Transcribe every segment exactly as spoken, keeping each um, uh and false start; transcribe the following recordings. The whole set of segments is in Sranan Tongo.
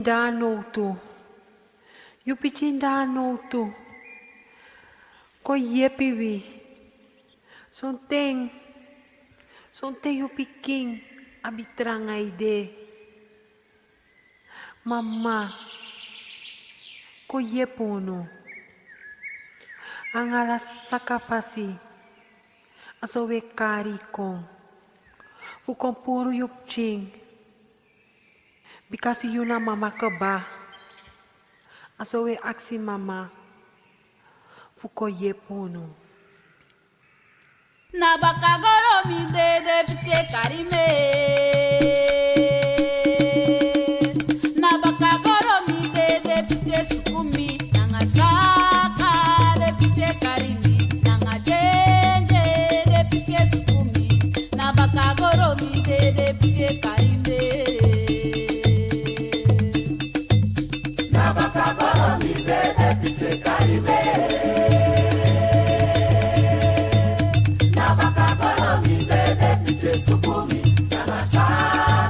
Dati a nowtu. Yu pikin de a nowtu. Kon yepi wi. Sonten, sonten yu pikin abi tranga ede. Mama, kon yepi unu. Anga ala saka fasi, a so wi e kari yu kon fu kon puru yu pikin. Bikasi yu na mama kaba. A so wi e aksi mama fu kon yepi unu. Na baka goro mi dede pite kari mi. Na baka goro mi dede pite suku mi. Nanga saka de pite kari mi. Nanga denje de pite suku mi. Na baka goro mi dede pite kari mi. Na baka goro mi dede pite kari mi. Na baka goro mi dede pite suku mi. Nanga saka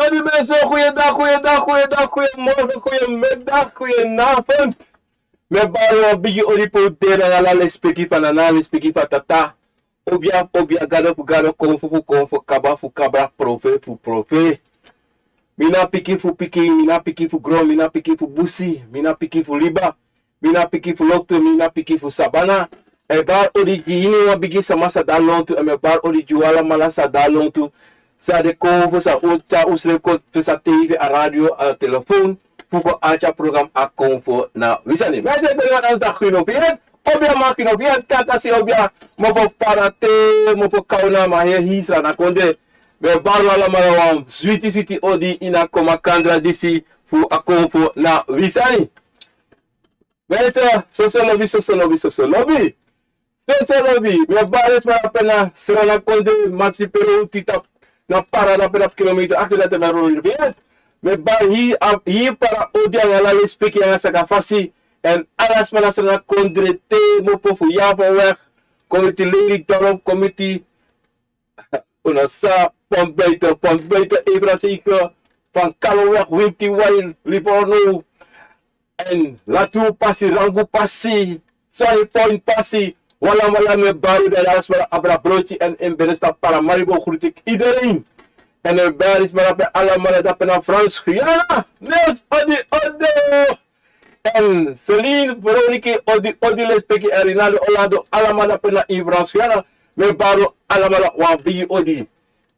Odi mensen, goeiedag, goeiedag, goeiedag, goeiemorgen, goeiemiddag, goedenavond. Mi e bari wan bigi odi pe un de, nanga ala lespeki fu nana, lespeki fu tata. Obia fu obia, gado fu gado, konfo fu konfo, kaba fu kaba, profe fu profe. Mi na pikin fu pikin, mi na pikin fu gron, mi na pikin fu busi, mi na pikin fu liba, mi na pikin fu loktu, mi na pikin fu sabana. Mi e bari odi gi iniwan bigi sama san de na lontu, èn mi e bari odi gi un alamala san de na lontu. San de konfo, san un tyari unsrefi kon, fu san tei fu a radio, a telefoon, fu kon arki a program a konfo na wi sani. Mi e si ben na dansi da Gino Fiat, obia man Gino Fiat, kaka si obia, mofo Parate, mofo Kauna, ma heri hii Sranan Kondre. Mi e bari un alamala wan switi switi odi ini a kon makandra disi fu a konfo na wi sani. Mensen, soso lobi, soso lobi, soso lobi. Soso lobi. Mi e bari den sma dape na Sranan Kondre, Matsipeloti, na Para dape na kilometer achter dat mi e roli. Mi e bari hii, hii Para odi nanga ala lespeki nanga sakafasi. Èn ala sma na Sranan Kondre te, mofo fu Java weg, komiti Lelydorp, komiti Unasa, Pontbuiten, Pontbuiten, Ebraseke, Van Kaloweg, Wintiwai, Livorno, èn Latu pasi, Rangu pasi, Sani Point pasi, un alamala mi e bari un, dan ala sma abra broti èn in binnenstad Paramaribo groet ik iedereen. Èn mi e bari sma dape alamala dape na Frans Guyana, Nels odi odi. Èn Celine, Veronique, odi, odi, lespeki, èn Rinaldo, Orlando, alamala dape na ini Frans Guyana. Mi e bari un alamala wan bigi odi.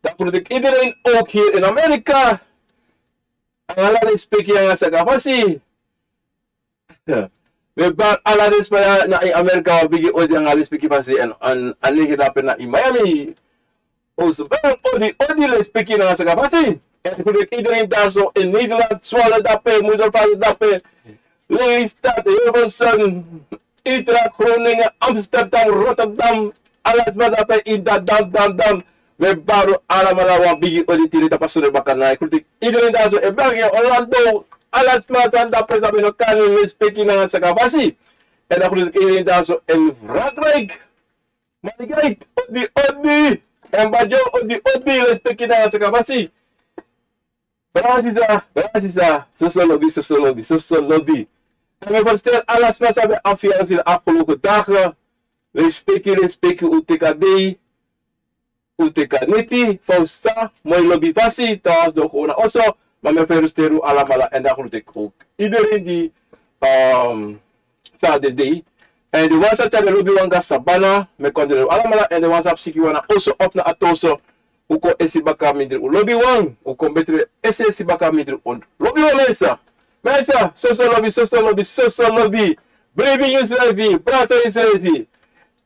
Dan groet ik iedereen ook hier in Amerika. Nanga ala lespeki nanga sakafasi. Mi e bari ala den sma na ini Amerika wan bigi odi nanga lespeki fasi. Èn, èn a nege dape na ini Miami. Oso ben odi, odi, lespeki nanga sakafasi. Èn groet ik iedereen daar zo in Nederland, Zwolle dape, Moedervaart dape, Lelystad, Hilversum, Utrecht, Groningen, Amsterdam, Rotterdam, ala sma dape ini dat dam, dam, dam. Mi e bari un alamala wan bigi odi tide tapu a sonde bakana. Èn groet ik iedereen daar zo in België, Orlando, ala sma san dape san mi no kan nemi, lespeki nanga sakafasi. Èn dan groet ik iedereen daar zo in Frankrijk. Marigate, odi, odi. Èn Bajo, odi, odi, lespeki nanga sakafasi. Brada sisa, brada sisa, soso lobi, soso lobi, soso lobi. Èn mi e feliciteer ala sma san ben abi verjaardag ini a afgelopen dagen. Lespeki, lespeki, un teki a dei, un teki a neti, fa un sa, moi lobi fasi, trouwens, don gewoon na oso, ma mi e feliciteer un alamala, èn dan groet ik ook iedereen die, ehm, sa de dei. Èn den wan san tyari den lobiwan go na sabana, mi e kondre un alamala, èn den wan san abi sikiwan na oso of na ati oso, un kon esi baka mindri un lobiwan, un kon betri esi esi baka mindri un lobiwan, mensen. Mensen, soso lobi, soso lobi, soso lobi. Bribi yusrefi, brasa yusrefi.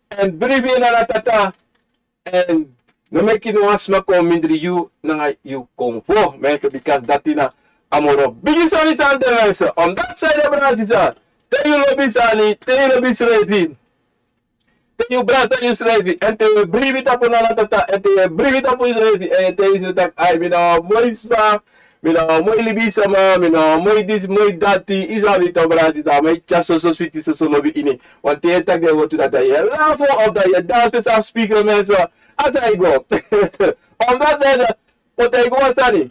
Èn bribi nanga tata. Èn no meki no wan sma kon mindri yu nanga yu konfo, mensen, bika dati na a moro bigi sani san de, mensen. Omdat san de, brada sisa, te yu lobi sani, te yu lobi yusrefi, te yu brasa yusrefi, èn te yu bribi tapu nanga tata, èn te yu bribi tapu yusrefi, èn te yu si taki, ai, mi na wan moi sma, mi na wan moi libisama, mi na wan moi disi, moi dati, yu sabi tok, brada sisa, mi e tyari soso switi, soso lobi ini. Want te yu e taki den wortu dati, yu e lafu of dan yu e dansi, pe san spikri, mensen. A san e go. Omdat, mensen, mi o taigi wan sani.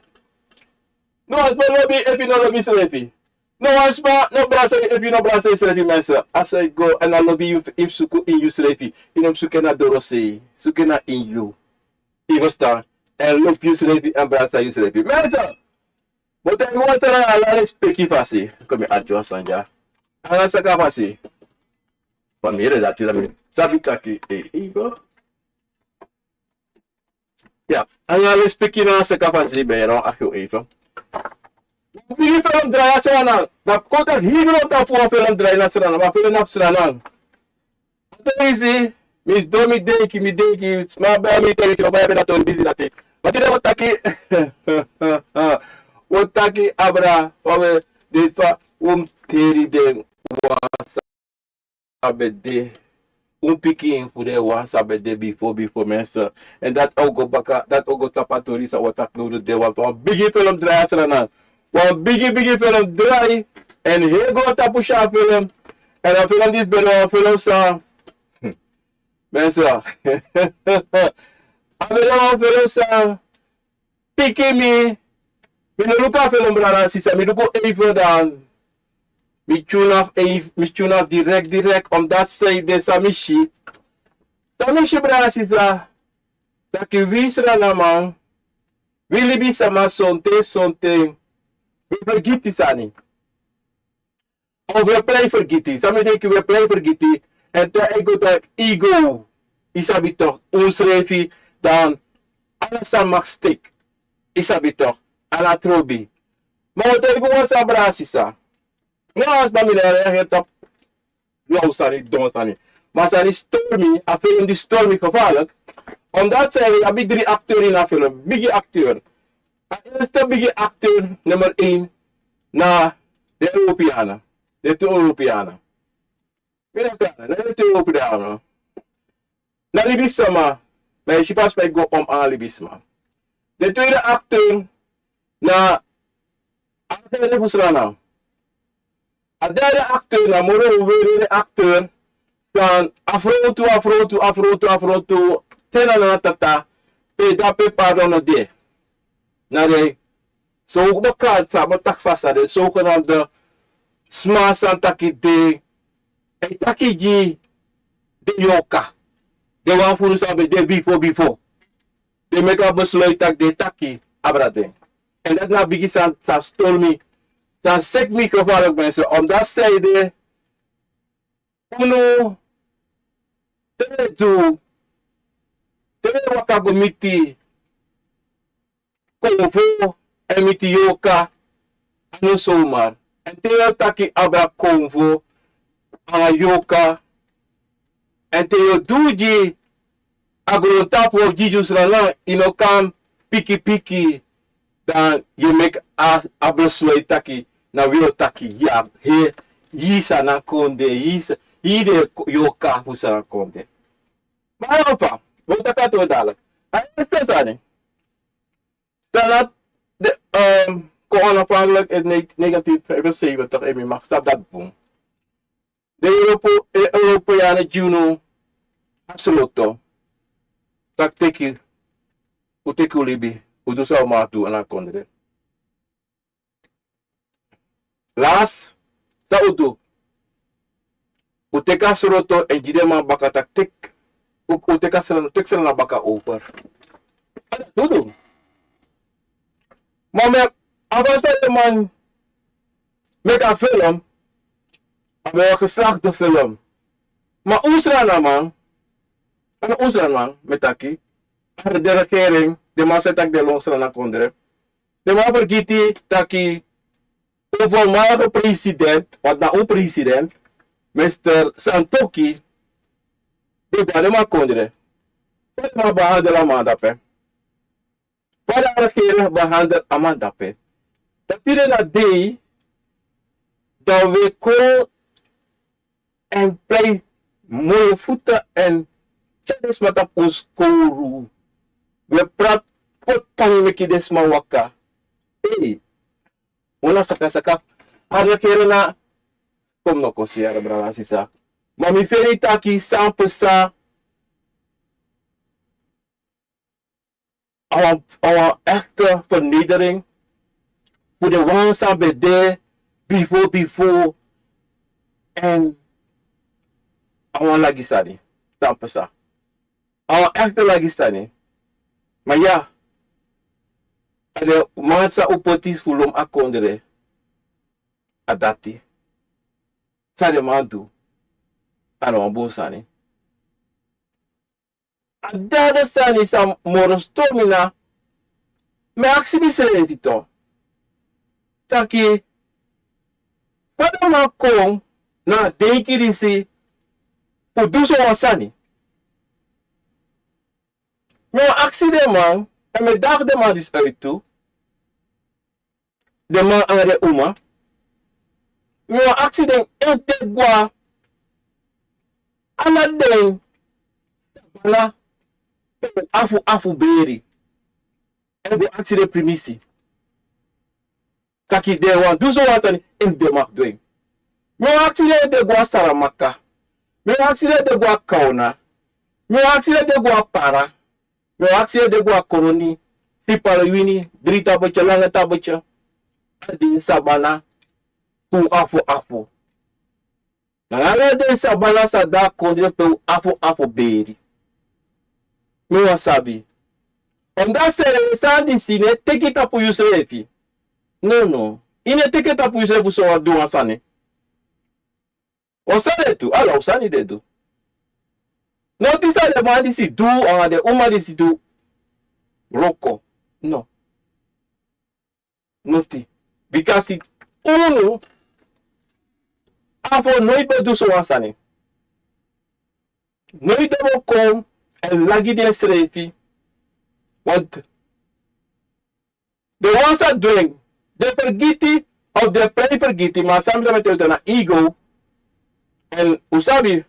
No wan sma lobi yu efu yu no lobi yusrefi. No wan sma no brasa yu efu yu no brasa yusrefi, mensen. A san e go. Èn a lobi yu mus suku ini yusrefi. Yu no mus suku en na dorosei. Suku en na ini yu. Yu ferstan? Èn lobi yusrefi èn brasa yusrefi, mensen. Mi o taigi wan sani nanga ala lespeki fasi. Kon mi arki wan sani dya. Nanga sakafasi. Fa mi yere dati, dan mi sabi taki, eh, eh, go. Ya, nanga lespeki nanga sakafasi, ben, yu no, aki un even. Bigi felon drai a Sranan. Dan kon taki higro tapu wan felon drai na Sranan, ma felon na Sranan. Tori disi, mi sidon mi denki, mi denki, sma ben mi tori, no ben ben na tori disi dati. Ma tide mi o taki, mi o taki abra, fa we, den fa, un teri den wan san ben de, un pikin fu den wan san ben de bifo, bifo, mensen. Èn dati o go baka, dati o go tapu a tori san wi o taki now, den wan, wan bigi felon drai a Sranan. Wan bigi, bigi felon drai. Èn heri go tapu si a felon. Èn a felon disi ben de wan felon san, mensen. A ben de wan felon san piki mi, Mi no luku a film, brada, sisa, mi luku even dan. Mi tyun af, even, mi tyun af direct, direct, omdat zij de san mi si. San mi si, brada, sisa, taki wi Srananman, wi libisma sonten, sonten, wi fergiti sani. Of wi e prei fergiti. San mi denki, wi e prei fergiti. En te ego, dan ego. Yu sabi toch, unsrefi, dan ala sani mag stik. Yu sabi toch, ala trobi. Ma wi o taigi wan sani, brada, sisa. No, a sma mi no e reageer tapu lau sani, don sani. Ma a sani stori mi, a film disi stori mi gevaarlijk. Omdat zij, yu abi dri acteur ini a film, bigi acteur. A eerste bigi acteur, nummer één, na den Europeanen. Den tu Europeanen. Mi no kan, na den tu Europeanen. Na libisma, ma yu si fa a sma e go om anga libisma. Den tweede acteur, na a derde fu Sranan. A derde acteur, na moro wi weri acteur, san a frontu, a frontu, a frontu, a frontu, te na na tata, pe dape pardon no de. Na den, so wi no kan sabi taki fa san den zogenaamde sma san taki de, e taki gi den yorka. Den wan fu unu san ben de bifo, bifo. Den meki a besluit taki den taki abra den. En dati na a bigi san, san stori mi, san seki mi gevaarlijk, mensen. Omdat zij de, unu, te wi e du, te wi e waka go miti konfo, èn miti yorka, a no zomaar. Èn te yu o taki abra konfo anga yorka, èn te yu o du gi a grontapu fu Sranan, yu no kan piki piki, dan yu e meki a, a besluit taki, na wi o taki, ya, he, yu Sranan kondre, yu sa, yu de yorka fu Sranan kondre. Ma a no fa, wi o taki a tori dadilik. A eerste sani, Sranan, de, ehm, kon onafhankelijk in ne-, negentien vijfenzeventig, en mi mag sabi dati bun. Den Europe-, eh, Europeanen gi unu a sroto. Taki teki, un teki un libi, un du san un mag du na a kondre. Last, san un du? Un teki a sroto èn gi den man baka, taki teki, un, un teki a Sranan, teki Sranan baka over. A dati un du. Ma mi, a fasi fa den man meki a film, a ben wan geslaagde film. Ma un Srananman, a no un Srananman mi e taki, a de regering, den man san e taki den lon Sranan kondre. Den man fergiti taki un voormalige president, want na un president, mister Santokhi, ben go na den man kondre. Fa den man behandel a man dape? Fa den regering behandel a man dape? Dati de na dei, dan wi e kon èn prei moi furu èn tyari den sma tapu un skowru. Wi e prati poti panya meki den sma waka. Ei, un na sakasaka. A regering na, kon mi no kon seri, brada, sisa. Ma mi feni taki san pasa, a wan, a wan echte vernedering fu den wan san ben de bifo, bifo, èn a wan lagi sani san pasa. A wan echte lagi sani. Ma ya, a den man san un poti fu lon a kondre, a dati. San den man du, a no wan bun sani. A dati sani san moro stori mi na, mi e aksi misrefi tu. Taki, fa den man kon na a denki disi fu du so wan sani. Mi o aksi den man, èn mi e dagi den man disi uit tu. Den man anga den uma. Mi o aksi den, èn te go na ala den sabana pe afu afu beri. Èn go aksi den primisi. Taki den wani du so wan sani, èn den mag du en. Mi o aksi den, den go na Saramaka. Mi o aksi den, den go na Kaona. Mi o aksi den, den go na Para. Mi o aksi den, den go na Koroni. Sipalo wini, dri tabetye, langa tabetye. A de sabana, fu afo afo. Na ala den sabana san de a kondre pe un afo afo beri. Mi wani sabi. Omdat srefi sani disi no e teki tapu yusrefi. No, no. Yu no e teki tapu yusrefi fu so wan du wan sani. Un sani e du, ala un sani den du. Noti san den man disi du, anga den uma disi du. Wroko. No. Noti. Bikasi unu afo noiti ben du so wan sani. Noiti den bo kon e lagi densrefi. Want den wan san du en, den fergiti, of den prei fergiti, ma san mi sa meti en na ego. Èn un sabi,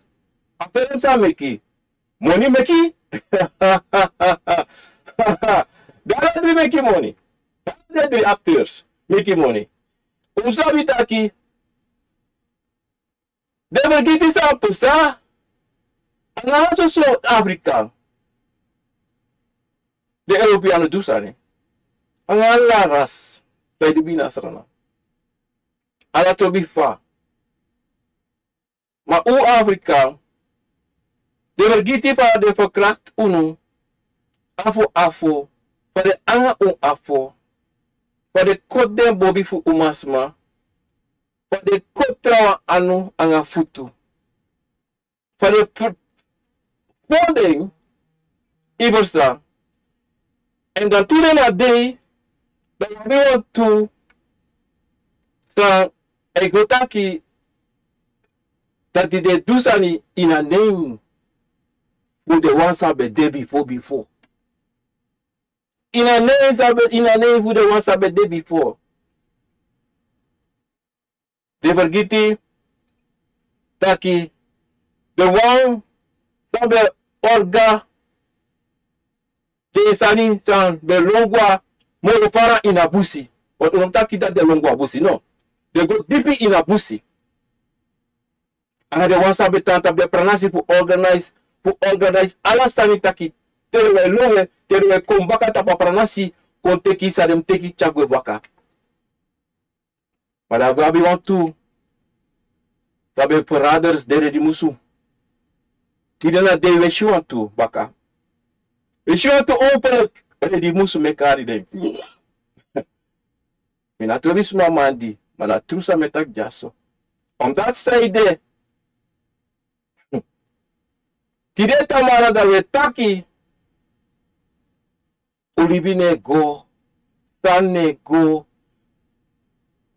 a film san meki, moni meki. Dati den dri meki moni. Dati den dri acteurs meki moni. Un sabi taki den fergiti san pasa. A no soso Afrika. Den Europeano du sani. Anga ala ras, fa yu de bini a Sranan. Ala trobi fa. Ma un Afrika, den fergiti fa den ferkrakti unu, afo afo, fa den anga un afo, fa den koti den bobi fu umasma, fa den koti trawan anu anga futu. Fa den fu-, fon den, yu ferstan. Èn dan tide na dei, dan wi abi wantu san e go taki, dati den du sani ini a nen fu den wan san ben de bifo bifo. Ini a nen san ben, ini a nen fu den wan san ben de bifo. Den fergiti taki den wan san ben orga den sani san ben lon gwa moro fara ini a busi. Want un no taki dati den lon gwa busi, no. Den go dipi ini a busi. Anga den wan san ben tan tapu den pranasi fu organise, fu organise ala sani taki te den e lon, te den e kon baka tapu a pranasi, kon teki san den mus teki tyari gwe baka. Ma dan go abi wantu san ben verraders, den redimusu. Tide na dei wi e si wantu baka. Wi e si wantu openlijk redimusu, mi e kari den. Mi na trobi sma mandi, ma na tru san mi e taki dyaso. Omdat san ede. Tide tamara dan wi e taki. Un libi no e go, sani no e go.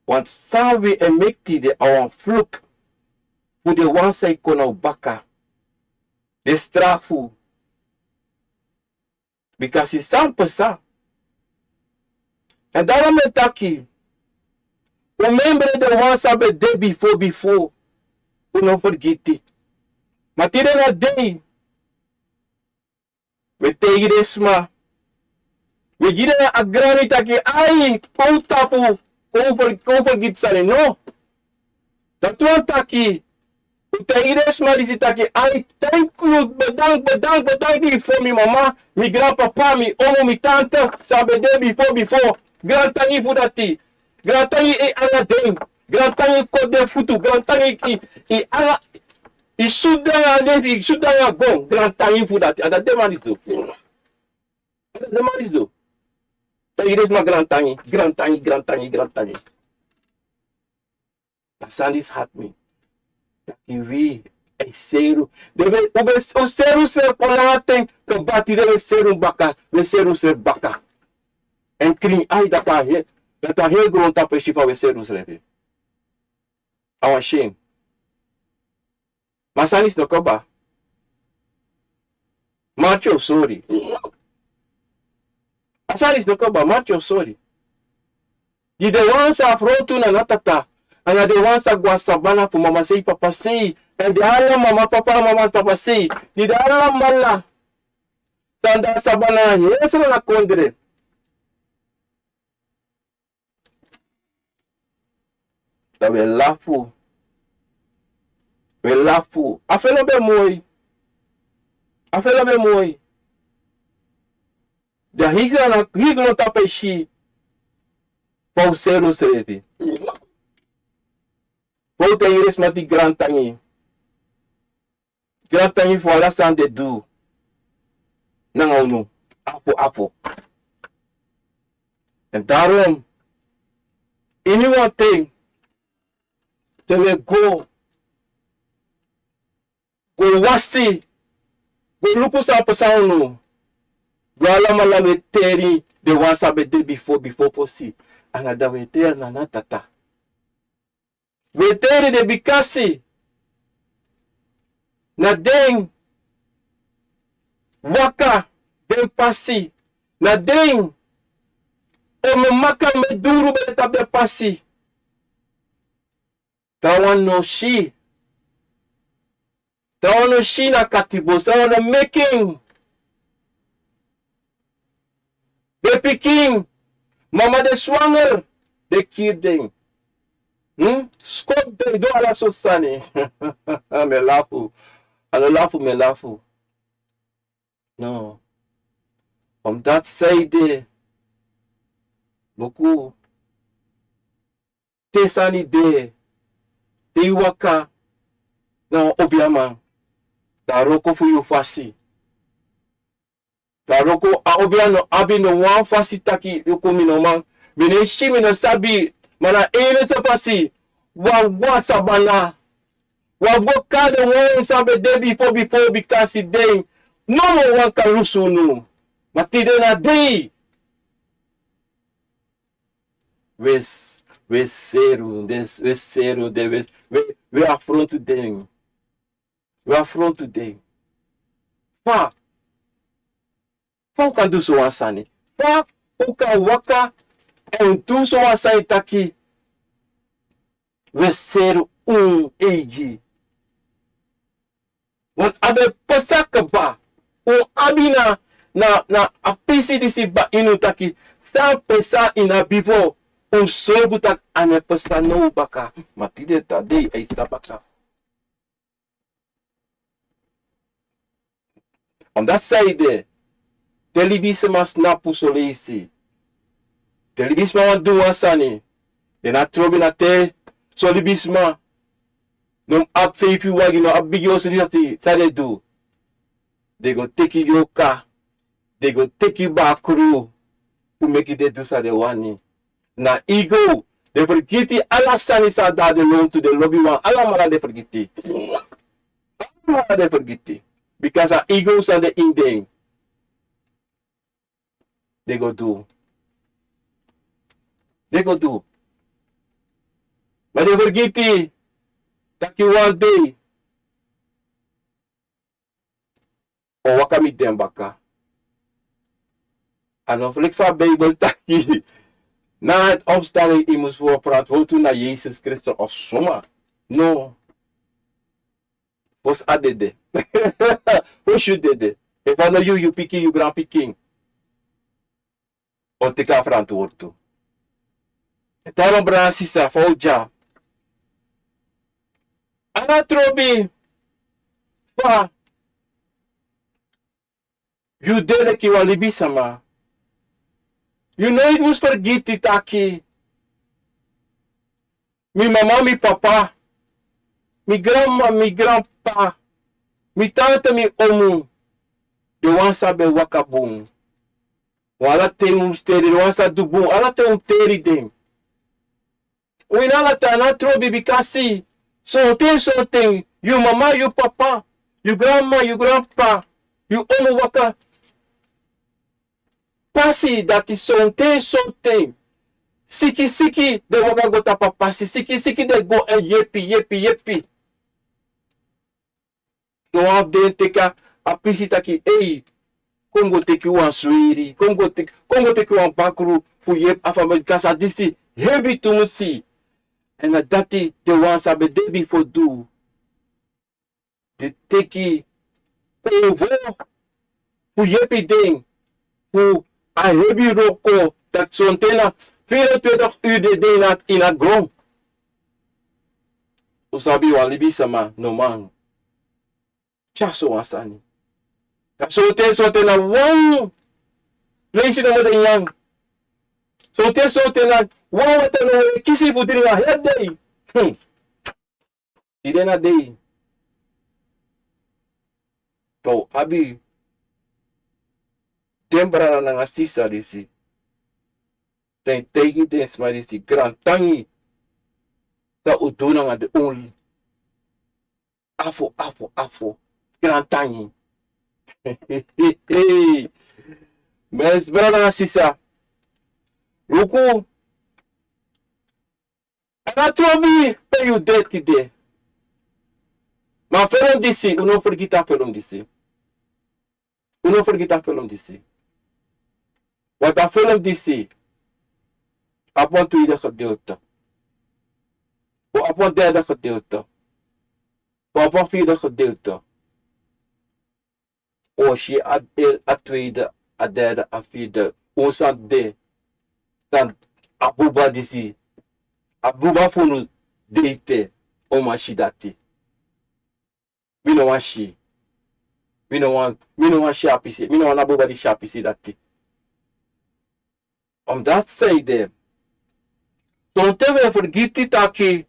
Want san wi e meki tide a wan vloek fu den wan san e kon na un baka. Den strafu. Bikasi san pasa. Èn daarom mi e taki, un memre den wan san ben de bifo bifo, un no fergiti. Ma tide na dei, wi e taigi den sma. Wi e gi den a grani taki, ai, kon tapu, kon fer-, kon fergiti sani, no. Dati wani taki, un taigi den sma disi taki, ai, thank you, bedank, bedank, bedank fu mi mama, mi granpapa, mi omu, mi tante, san ben de bifo, bifo. Grantangi fu dati. Grantangi e ala den. Grantangi koti den futu. Grantangi i, i ala, i sutu nanga nefi, i sutu nanga gon. Grantangi fu dati. A dati den man disi du. A dati den man disi du. Taigi den sma grantangi, grantangi, grantangi, grantangi. A sani disi hati mi. Taki wi e seri. Den ben, un ben, un seri unsrefi fu langa ten, kaba tide wi e seri un baka, wi e seri unsrefi baka. Èn krin ai, dati a heri, dati a heri grontapu e si fa wi e seri unsrefi. A wan syen. Ma a sani disi no kaba. Marki o sori. A sani disi no kaba, Marki o sori. Gi den wan san frontu na natata. Anga den wan san go a sabana fu mamasei papasei. Èn den ala mama papa, mama papasei. Gi den ala mala san de a sabana, heri Sranan kondre. Dan wi e lafu. Wi e lafu. A felo ben moi. A felo ben moi. A higri na higri no tapu e si. Fa un seri unsrefi. Fa un taigi den sma di grantangi. Grantangi fu ala san den du nanga unu. Afu afu. En daarom, ini wan ten, te wi e go go wasi, go luku san pasa unu. Wi alamala wi e teri den wan san ben de bifo bifo fosi. Anga dan wi e teri na na tata. Wi e teri den bikasi na den waka den pasi, na den o maka mi duru ben de tapu den pasi. Trawan no si. Trawan no si na katibo, trawan no meki en. Den pikin, mama den swanger, den kiri den. Hm? Skopu den, du ala sortu sani. Mi e lafu. A no lafu, mi e lafu. No. Omdat san ede, luku, te sani de, te yu waka na wan obiaman, dan a wroko fu yu fasi. Dan a wroko, a obiaman no abi no wan fasi taki luku mi no man, mi no e si, mi no sabi, ma na en enigste fasi, wan wan sabana. Wan fu go kari den wan san ben de bifo bifo bikasi den no wan kan lusu unu. Ma tide na dei. Wi e, wi e seri den, wi e seri den, wi e, wi e, wi e afrontu den. Wi e afrontu den. Fa, fa un kan du so wan sani? Fa un kan waka èn du so wan sani taki wi e seri un eigi? Want a ben pasa kaba. Un abi na, na, na a pisi disi kaba ini un taki san pasa ini a bifo, un sorgu taki a no e pasa now baka. Ma tide, tide a e stap baka. Omdat san ede, te libisma snapu son leisi. Te libisma wani du wan sani, den no trobi na te, son libisma no abi feifi wagi, no abi bigi oso, disi dati, san den du? Den go teki yoka, den go teki bakru, fu meki den du san den wani. Na ego. Den fergiti ala sani san de na den lontu, den lobiwan, alamala den fergiti. Alamala den fergiti. Bikasi a ego san de ini den, den go du. Den go du. Ma den fergiti taki wan dei o waka miti den baka. A no fu leki fa Bijbel taki, na het opstanding, yu mus verantwoord na Yesus Kristus of suma. No. Fosi a dede. Fosi yu dede. Efu a no yu, yu pikin, yu granpikin o teki a verantwoord tu. Daarom, brada, sisa, fa un de ya, a no trobi fa yu de leki wan libisma. Yu no mus fergiti taki mi mama, mi papa, mi granma, mi granpa, mi tante, mi omu, den wan san ben waka bun. Wan ala ten un mus teri den, wan san du bun, ala ten un mus teri den. Un ini ala ten a no trobi, bikasi sonten, sonten, yu mama, yu papa, yu granma, yu granpa, yu omu waka pasi dati sonten, sonten. Siki, siki, den waka go tapu a pasi, siki, siki, den go èn yepi, yepi, yepi. So wan fu den teki a pisi taki, ei, kon go teki wan sweri, kon go teki, kon go teki wan bakru fu yepi a famiri, bikasi a disi hebi tumsi. Èn na dati den wan san ben de bifo du. Den teki konvo fu yepi den, fu a hebi wroko, dati sonten na vierentwintig uur den de ini a gron. Un sabi, wan libisma no man tyari so wan sani. Dan sonten, sonten na wan Leisi nomo den nyan. Sonten, sonten na wan watra no e kisi fu dringi a heri dei. Hmm. Tide na dei. Te un abi den brada nanga sisa disi. Den taigi den sma disi grantangi. San un du nanga den oli. Afo, afo, afo. Grantangi. Mes brada nanga sisa. Luku. A no trobi pe yu de tide. Ma felon disi, un no fergiti a felon disi. Un no fergiti a felon disi. Want a felon disi abi wan tweede gedeelte. Un abi wan derde gedeelte. Un abi wan vierde gedeelte. Un o si a, a tweede, a derde, a vierde. Un san de. Dan a buba disi. A buba fu unu de ete. Un man si dati. Mi no wani si. Mi no wani, mi no wani si a pisi. Mi no wani a buba di si a pisi dati. Omdat zij de. Sonten wi e fergiti taki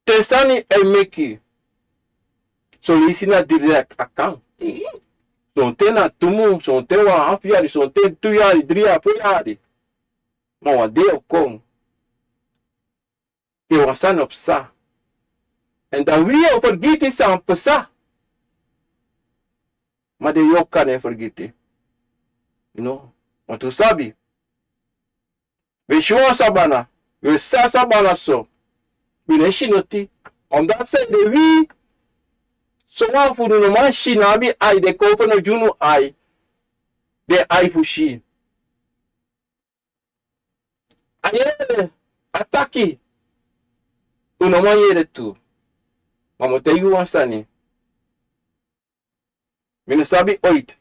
te sani e meki. Son leisi na direct a kan. Sonten na tu mun, sonten wan half yari, sonten tu yari, dri yari, fo yari. Ma wan dei o kon. Te wan sani o psa. Èn dan wi o fergiti san psa. Ma den yorka no e fergiti. No. Want un sabi. Wi e si wan sabana. Wi e si a sabana so. Wi no e si noti. Omdat zij de wi. Sowan fu unu no man si, no abi ai, den cover no gi unu ai. Den ai fu si. A yere, a taki. Un no man yere tu. Ma mi o taigi un wan sani. Mi no sabi ooit.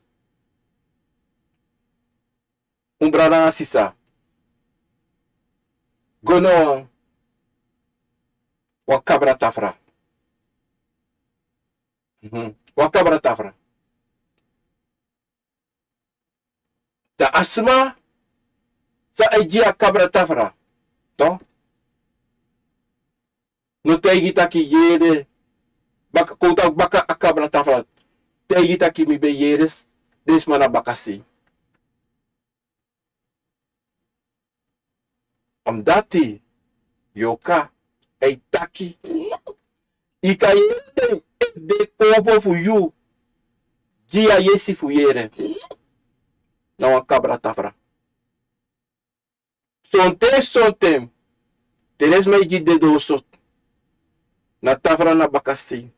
Un brada nanga sisa. Go na wan kabra tafra. Mhm. Wan kabra tafra. Dan a sma san e gi a kabra tafra, toch? No taigi taki yere, baka, kon taki baka a kabra tafra. Taigi taki mi ben yere den sma na bakasei. Omdat yorka e taki. Yu kan yere den efu den konfo fu yu gi a yesi fu yere. Na wan kabra tafra. Sonten, sonten. Te den sma e gi den doso. Na tafra na bakasei.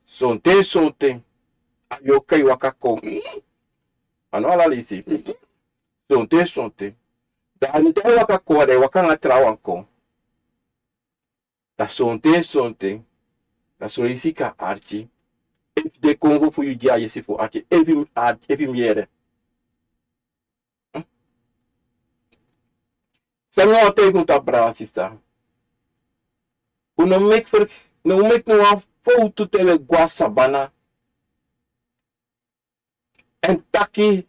Sonten, sonten. A yorka e waka kon. A no ala leisi. Sonten, sonten. Dan a no e waka kon, a e waka nanga trawan kon. Dan sonten, sonten. Dan son leisi kan arki. Efu den konfo fu yu gi a yesi fu arki. Efu yu arki, efu yu yere. San mi wani taigi un, brada, sisa. Un no meki fer, no meki no wan fowtu te un e go a sabana. Èn taki,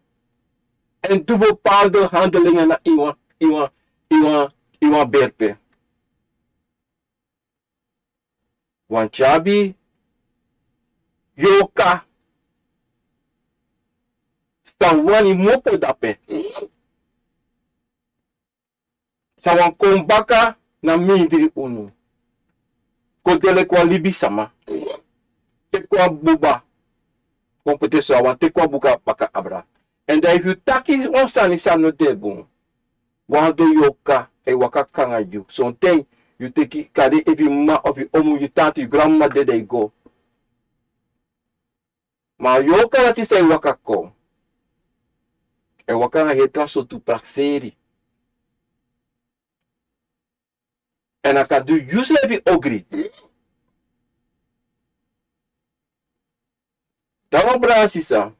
èn du bepaalde handelingen na ini wan, ini wan, ini wan, ini wan berpe. Wan tyabi yorka san wani mopo dape. San wani kon baka na mindri unu. Kon de leki wan libisma. Teki wan buba. Kon poti so, a wani teki wan buba baka abra. Èn dan efu yu taki wan sani san no de bun. Wan den yorka e waka kon nanga yu. Sonten yu teki kari efu yu mama, efu yu omu, yu tata, yu granmama dede, yu go. Ma a yorka dati san e waka kon, e waka nanga heri tra sortu prakseri. Èn a kan du yu srefi ogri. Dan wan brada, sisa,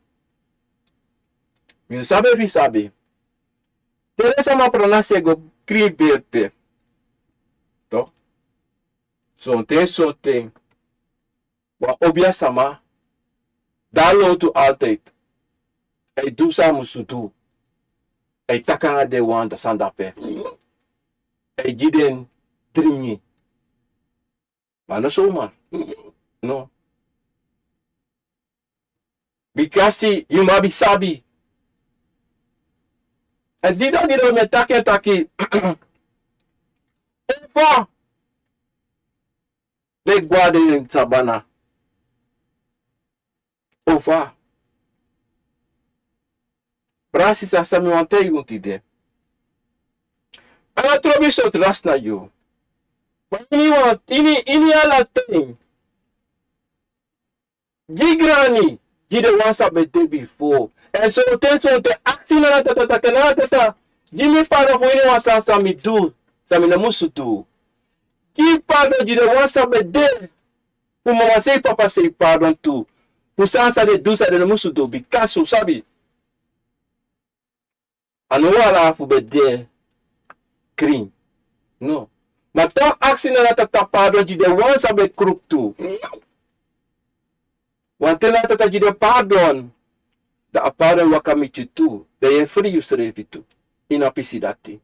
mi no sabi efu yu sabi. Te den sama pranasi e go krin berpe. Toch? Sonten, sonten. Wan obiasma, dan a lowtu altijd. a e du san a musu du. A e taki nanga den wan san de ape. A e gi den dringi. Ma no zomaar. No. Bikasi yu mu abi sabi. A di dati mi e taki en taki. Efu den e go na den sabana. Ofa. Brada, sisa, san mi wani taigi unu tide. A no trobi sortu rasi na yu. Ma ini wan, ini, ini ala ten. Gi grani, gi den wan san ben de bifo. Èn sonten, sonten, aksi nanga tata, taki nanga tata. Gi mi pardon fu ini wan sani san mi du, san mi no musu du. Gi pardon gi den wan san ben de. Fu mama sei, papa sei pardon tu. Fu sani san den du san den no musu du, bikasi un sabi. A no wan ala fu ben de krin. No. Ma toch aksi nanga tata pardon gi den wan san ben krupu tu. Wanten nanga tata gi den pardon. Dan a pardon waka miti yu tu. Dan yu e fri yusrefi tu. Ini a pisi dati.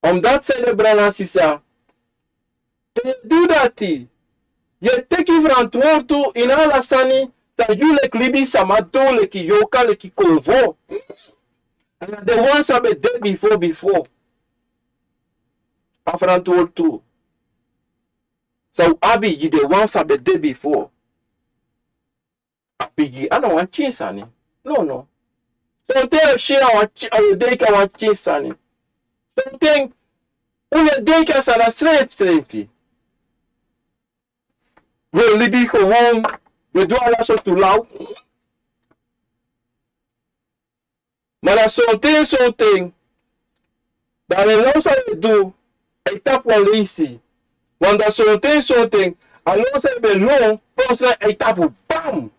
Omdat san ede, brada, sisa, te yu du dati, yu e teki frantwortu ini ala sani san yu leki libisama du, leki yorka, leki konfo. Nanga den wan san ben de bifo, bifo. A frantwortu san un abi gi den wan san ben de bifo. A bigi, a no wan pikin sani. No, no. Sonten yu si a wan pikin, a yu e denki a wan pikin sani. Sonten un e denki a sani srefsrefi. Wi e libi gewoon, wi e du ala sortu law. Ma na sonten, sonten, dan a law san wi e du, a e tapu wan leisi. Want dan sonten, sonten, a law san yu ben lon, plotseling a e tapu, bam!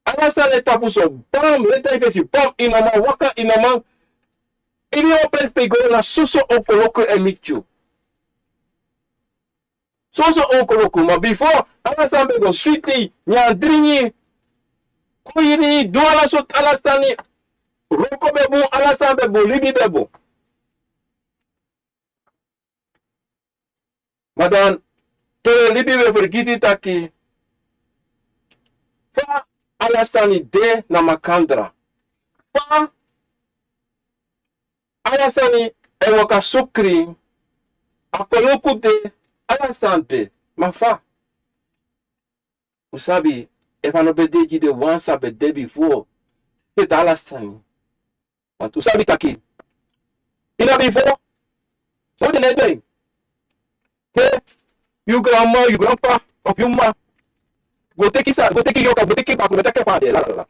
Ala sani e tapu so, bam! Leti a yu fesi, bam! Yu no man waka, yu no man. Ini wan presi pe yu go na soso owkoloku e miti yu. Soso owkoloku, ma bifo, ala sani ben go switi, nyan, dringi, kon yu di du ala sortu, ala sani, wroko ben bun, ala sani ben bun, libi ben bun. Ma dan, te wi e libi wi e fergiti taki, fa ala sani de na makandra. Fa ala sani e waka sukri, a koloku de, ala sani de, ma fa? Un sabi, efu a no ben de gi den wan san ben de bifo, seti ala sani. Want un sabi taki, ini a bifo, so den no e du en. Te yu granma, yu granpa, of yu mama, go teki sa, go teki yorka, go teki bakru, go teki pande, la, la, la.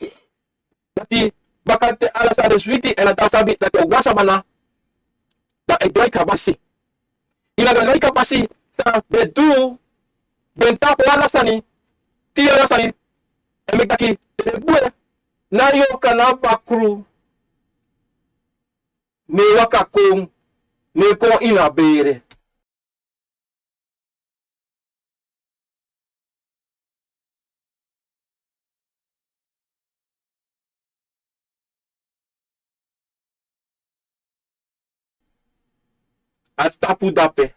Dati, baka te ala sani de switi, èn a tan sabi taki wan sabana, dan a e drai kabasi. Ini a drai kabasi, san den du, den tapu ala sani, teki ala sani, èn meki taki, te den gwe, na yorka na bakru, no e waka kon, no e kon ini a bere. A tapu dape.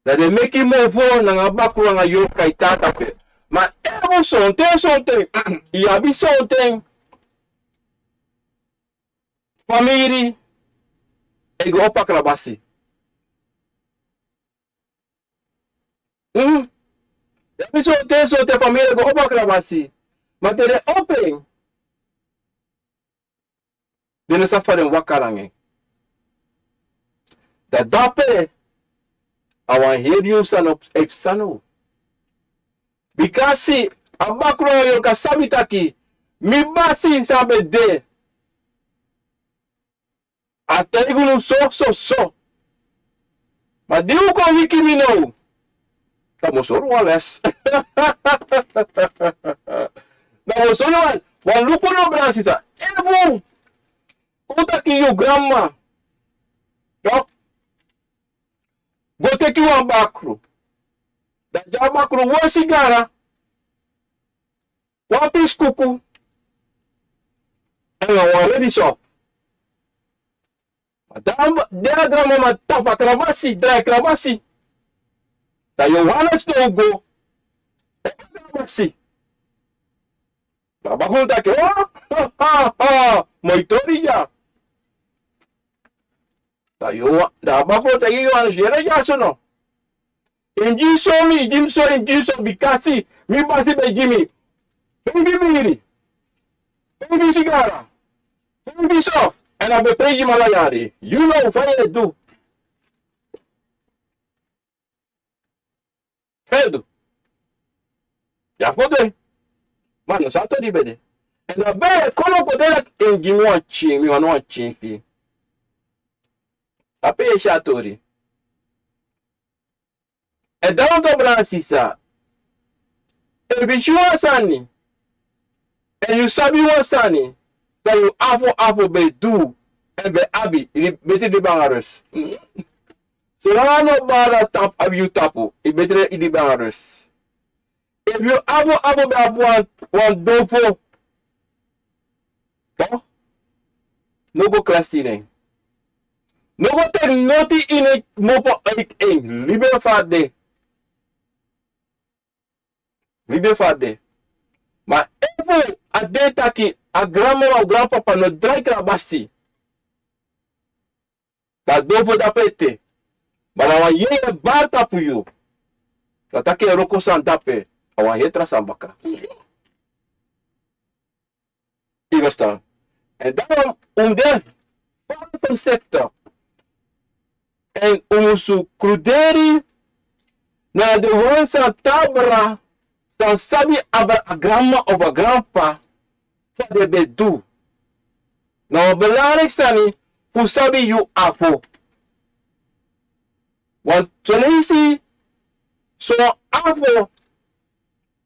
Dan den meki mofo nanga bakru nanga yorka e tan dape. Ma efu sonten, sonten, yu abi sonten famiri e go opo a krabasi. Hmm. Yu abi sonten, sonten famiri e go opo a krabasi. Ma te den opo en, den no sabi fa den waka nanga en. Dan dape, a wan heri nyun sani e psa now. Bikasi a bakru nanga yorka sabi taki, mi basi san ben de, a taigi unu so, so, so. Ma di un kon wiki mi now, dan mi o sori wan les. Dan mi o sori wan, wan luku now, brada, sisa. Efu un taki yu granma, no, go teki wan bakru. Dan gi a bakru wan sigara, wan pisi kuku, Èn a wan redi so. Ma dan, den a granmama tapu a krabasi, drai krabasi. Dan Johannes no go. Èn a krabasi. Dan a bakru taki, o, ha, ha, ha, moi tori ya. Dan Joha-, dan a bakru taki Johannes, yere ya so no. Yu mus gi mi so, mi, yu mus gi mi so, yu mus gi mi so, bikasi mi basi ben gi mi feifi biri, feifi sigara, feifi so, èn a ben prei gi mi ala yari. Yu now, fa yu e du? Fa yu e du? Yu abi fu du en. Ma no, san a tori ben de. Èn a ben kon now kon taki, yu mus gi mi wan tyen, mi wani wan tyen fu yu. Ape yu e si a tori. Èn dan wan, brada, sisa, efu yu si wan sani, èn yu sabi wan sani san yu afo afo ben du èn ben abi, yu betri libi nanga rust. Solanga no bari na tapu, abi yu tapu, yu betri yu libi nanga rust. Efu yu afo afo ben abi wan, wan dofo, toch, no go klasi ini en. No go teki noti ini en, mopo uit en. Libi en fa a de. Libi en fa a de. Ma efu a de taki a granmama, a granpapa no drai krabasi, dan a dofo de ape ete. Ma na wan yeye e bari tapu yu. Dan taki en wroko sani de ape, a wan heri tra sani baka. Yu e ferstan? Èn dan un mus de fari voorzichtig. Èn un musu kruderi na den wan san tabra, san sabi abra a granma of a granpa, fa den ben du. Na wan belangrijk sani fu sabi yu afo. Want son leisi son afo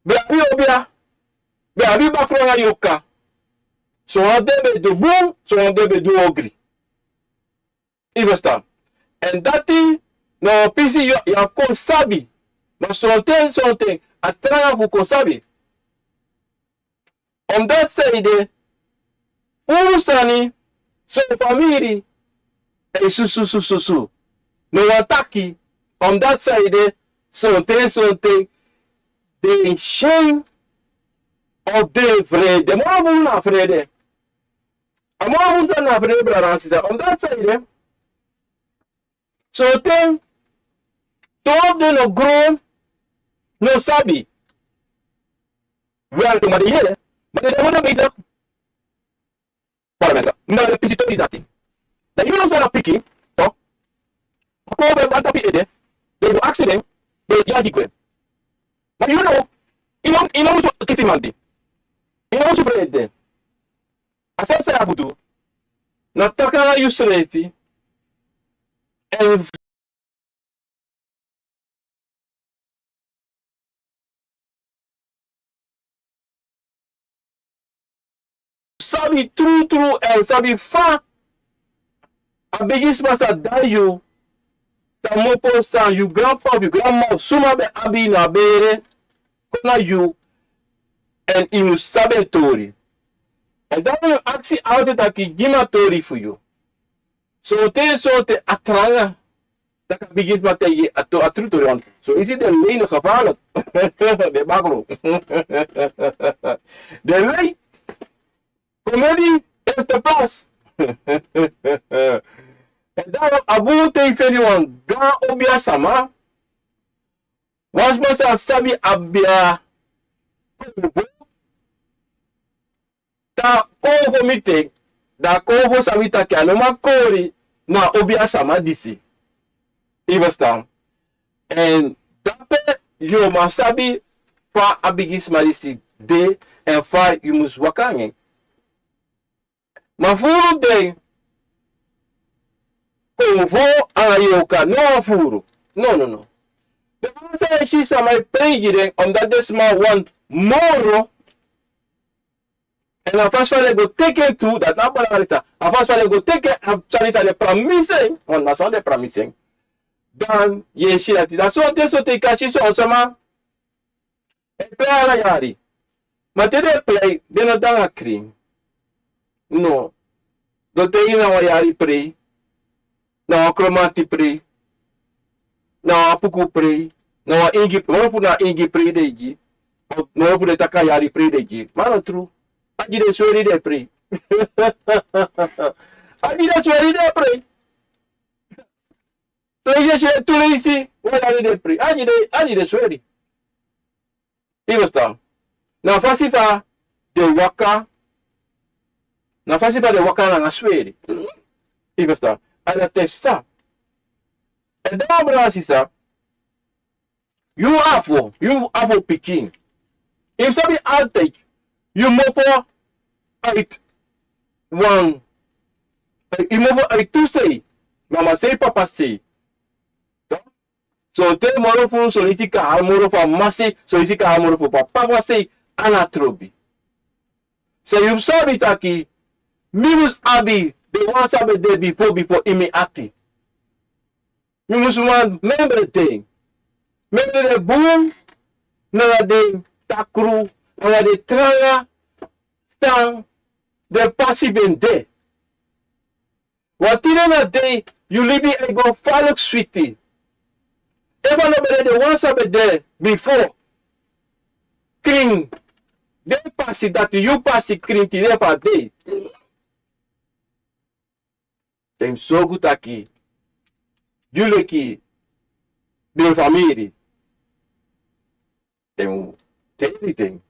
ben abi obia, ben abi bakru nanga yorka. Son wan den ben du bun, son wan den ben du ogri. Yu e ferstan? Èn dati na wan pisi yu, yu abi kon sabi. Ma sonten, sonten a tranga fu kon sabi. Omdat zij de furu sani, son famiri e susu, susu, susu. No wan taki, omdat zij de sonten, sonten den syen of den frede. Moro furu na frede. A moro furu na frede, brada nanga sisa. Omdat zij de sonten, tu of den no gron, no sabi. We are tu, ma den yere, ma den de moro bezig. Para mensen, na den pisi tori dati. Dan yu no sa na pikin, toch? A kon ben bari tapu yu ede, den go aksi den, den yagi gwe. Ma yu no, yu no, yu no musu kisi man di. Yu no musu frede. A sani san yu abi fu du, na taki nanga yusrefi, èn sabi trutru, èn sabi fa a bigisma san de na yu, san mopo, san yu granpa of yu granma of suma ben abi na bere kon na yu, èn yu mus sabi en tori. Èn dan yu aksi altijd taki gi mi a tori fu yu. Sonten, sonten a tranga taki a bigisma taigi a to-, a trutru tori. Want son isi den lei no gevaarlijk. Den bakru. Den lei. Komedi, eerste plaats. Èn dan a bun te yu feni wan gaan obiasma. Wan sma san sabi abi a konfo. Te a konfo miti en, dan a konfo sabi taki a no man kori na a obiasma disi. Yu e ferstan? Èn dape yu o man sabi fa a bigisma disi de èn fa yu mus waka nanga en. Ma furu de, konfo anga yorka, no wan furu. No, no, no. Den man san e si sama e prei gi den, omdat den sma wani moro. Èn a fasi fa den go teki en tu, dati na a belangrijk. A fasi fa den go teki en, a sani san den pramisi en, want na so den pramisi en. Dan yu e si dati. Dan sonten, sonten yu kan si son sama e prei ala yari. Ma te den e prei, den no de nanga krin. No. Den taigi na wan yari prei, na wan kromanti prei, na wan apuku prei, na wan ingi, moro fu na ingi prei den e gi. Moro fu den taki a yari prei den e gi. Ma no tru. A gi den sweri den e prei. A gi den sweri den e prei. Prei den e si tu leisi, wan yari den e prei. A gi den, a gi den sweri. Yu e ferstan? Na fasi fa den waka, na fasi fa den waka nanga sweri. Yu e ferstan? A dati e psa. Èn dan, brada, sisa, yu abi, yu abi pikin. Yu sabi altijd, yu mofo uit wan, yu mofo uit tu sei, mama sei, papa sei. Sonten moro fu unu, son leisi kan hali moro fu a mama sei, son leisi kan hali moro fu papa sei, a no trobi. San yu sabi taki, mi mus abi den wan san ben de bifo, bifo ini mi ati. Mi mus man memre den. Memre den bun, nanga den takru, nanga den tranga san den pasi ben de. Wan tide na dei, yu libi e go faluk switi. Efu a no ben de den wan san ben de bifo, krin den pasi dati yu pasi krin tide fu a dei. Den sorgu taki yu leki den famiri. Den teki den.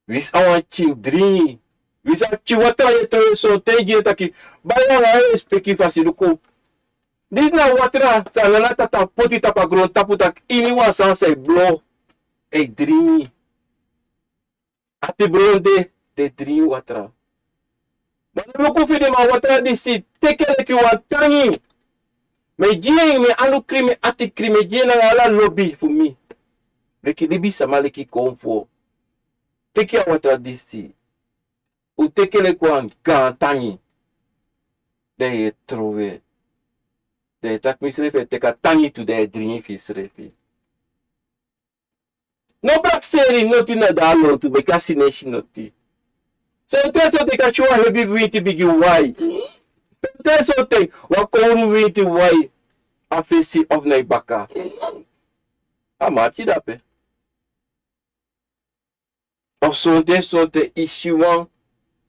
Winsi a wan pikin dringi, winsi a pikin watra e trowe, sonten gi en taki, bai wan respeki fasi luku. Disi na watra san nana tata poti tapu a grontapu taki ini wan sani san e blo, e dringi. Ati bron de, den dringi watra. Ma no luku fu den, ma watra disi teki en leki wan tangi. Mi e gi en, mi anu krin, mi ati krin, mi e gi en nanga ala lobi fu mi. Leki libisama, leki konfo. Teki a watra disi. Un teki en leki wan gaan tangi. Dan yu e trowe. Dan yu e taki, misrefi e teki a tangi tu, dan yu e dringi fu yusrefi. No prakseri noti na den lontu, bika a si no e si noti. Sonten sonten yu kan si wan hebi winti bigin wai. Sonten sonten wan kowru winti wai a fesi of na yu baka. A mati dape. Of sonten sonten yu si wan,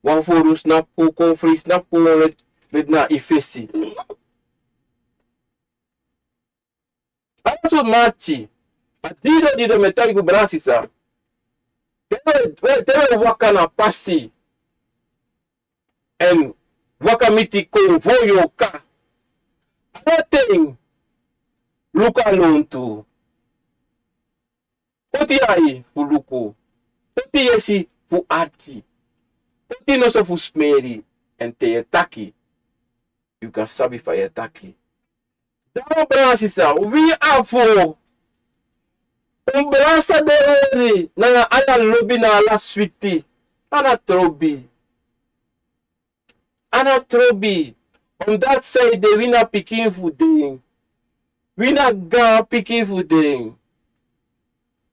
wan foru snapu kon, fri snapu kon leti, leti na yu fesi. Ala sortu mati. A didon didon mi e taigi un, brada, sisa. Te wi, te wi e waka na pasi èn waka miti kon fu yu o kon. Ala ten luku a lontu. Poti ai fu luku. Poti yesi fu arki. Poti noso fu smeri. Èn te yu e taki, yu kan sabi fa yu e taki. Dan, brada, sisa, wi abi fu un brasa den ori nanga ala lobi, nanga ala switi. A no trobi. A no trobi. Omdat san ede, wi na pikin fu den. Wi na gaan pikin fu den.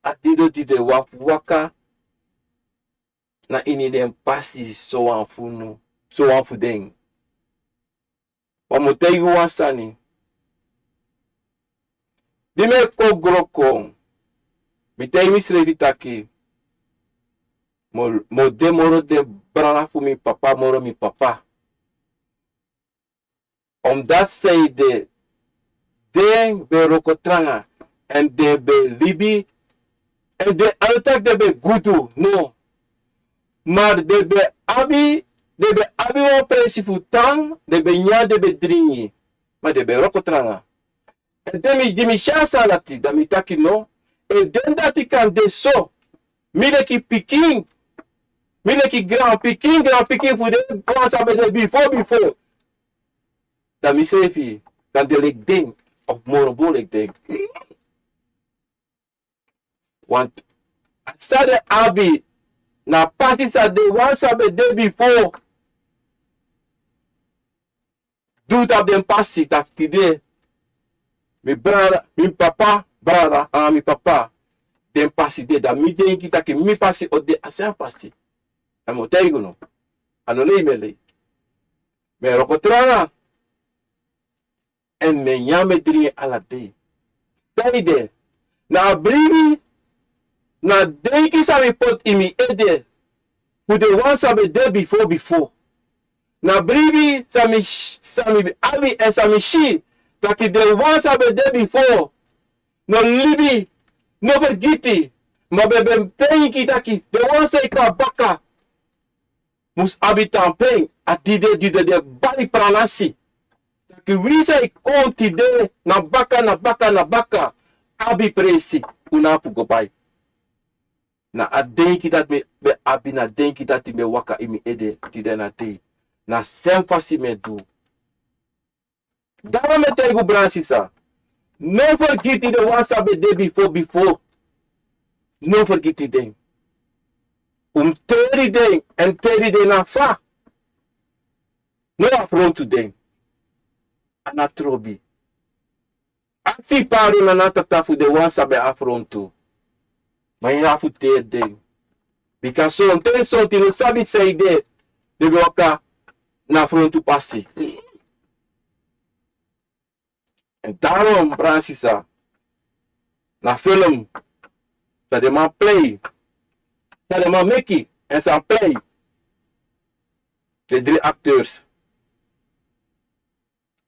A didon didon wi abi fu waka na ini den pasi sowan fu unu, sowan fu den. Ma mi o taigi un wan sani. Di mi e kon gro kon, mi taigi misrefi taki, mi o, mi o de moro den brada fu mi papa, moro mi papa. Omdat san ede, den ben wroko tranga, èn den ben libi, èn den a no taki den ben gudu, no. Ma den ben abi, den ben abi wan presi fu tan, den ben nyan, den ben dringi. Ma den ben wroko tranga. Èn te mi, di mi si a sani dati, dan mi taki no. Efu den dati kan de so, mi leki pikin, mi leki granpikin, granpikin fu den wan san ben de bifo, bifo, dan misrefi kan de leki den, of moro bun leki den. Want a san den abi, na pasi san den wan san ben de bifo du tapu den pasi, taki tide mi brada, mi papa brada, a mi papa, den pasi de, dan mi denki taki mi pasi o de a san pasi. Dan mi o taigi unu. A no lei mi e lei. Mi e wroko tranga. Èn mi e nyan, mi e dringi ala dei. San ede? Na a bribi, na denki san mi poti ini mi ede, fu den wan san ben de bifo bifo. Na bribi san mi, san mi abi èn san mi si, taki den wan san ben de bifo no libi, no fergiti, ma ben, ben denki taki den wan san e kon na baka mus abi tampen. A tide, tide den bari pranasi. Taki wi san e kon tide na baka, na baka, na baka, abi presi, un no abi fu go bai. Na a denki dati mi ben abi, na denki dati mi e waka ini mi ede tide na dei. Na sem fasi mi e du. Daarom mi e taigi un, brada, sisa. No fergiti den wan san ben de bifo bifo. No fergiti den. Un mus teri den, èn teri den na fa. No afrontu den. A no trobi. Aksi pardon na Tata fu den wan san ben afrontu. Ma yu no abi fu teri den. Bika sonten, sonten no sabi san ede den ben waka na frontu pasi. Èn daarom, brada, sisa, na film san den man plei, san den man meki, èn san plei. Den dri acteurs.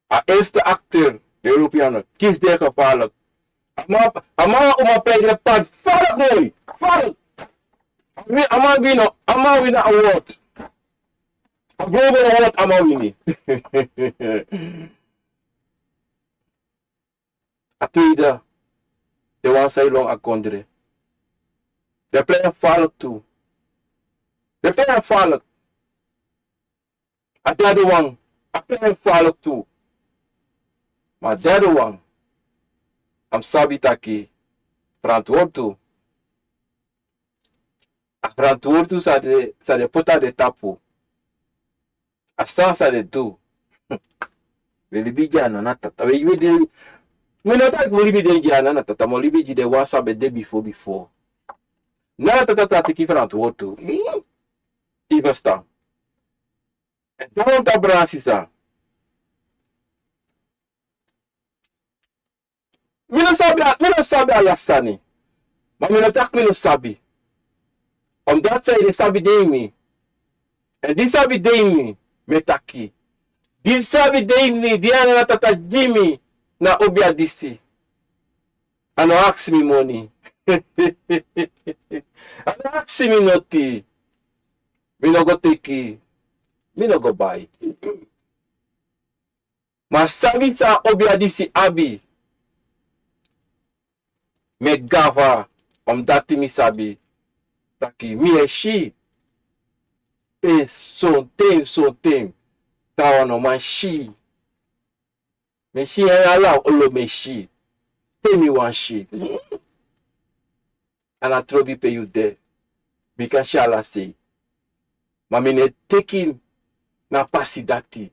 A eerste acteur, den Europeanen, kisi den gevaarlijk. A man, a man, a man plei den part gevaarlijk moi. Gevaarlijk. A man win, a man win a award. A global award a man wini. A tweede, den wan san e lon a kondre. Den plei en gevaarlijk tu. Den plei en gevaarlijk. A derde wan, a plei en gevaarlijk tu. Ma a derde wan, a mus sabi taki, verantwoord tu. A verantwoord tu san den, san den poti na den tapu. A sani san den du. Wi e libi gi a Nana Tata. Wi, wi de, mi no taki wi libi den gi a Nana Tata, ma wi libi gi den wan san ben de bifo bifo. Nana Tata, Tata teki verantwoord tu. Yu e ferstan. Èn dan wan tabra sisa. Mi no sabi a, mi no sabi ala sani. Ma mi no taki mi no sabi. Omdat san ede sabi de ini mi. Èn di sabi de ini mi, mi e taki. Di sabi de ini mi, di a Nana Tata gi mi na obia disi. A no aksi mi moni. A no aksi mi noti. Mi no go teki. Mi no go bai. Ma sabi san obia disi abi. Mi e gafa, omdat mi sabi taki mi e si. Pe sonten, sonten, trawan no man si. Mi e si en ala olo, mi e si. Te mi wani si. A no trobi pe yu de. Mi kan si ala sei. Ma mi no e teki na pasi dati.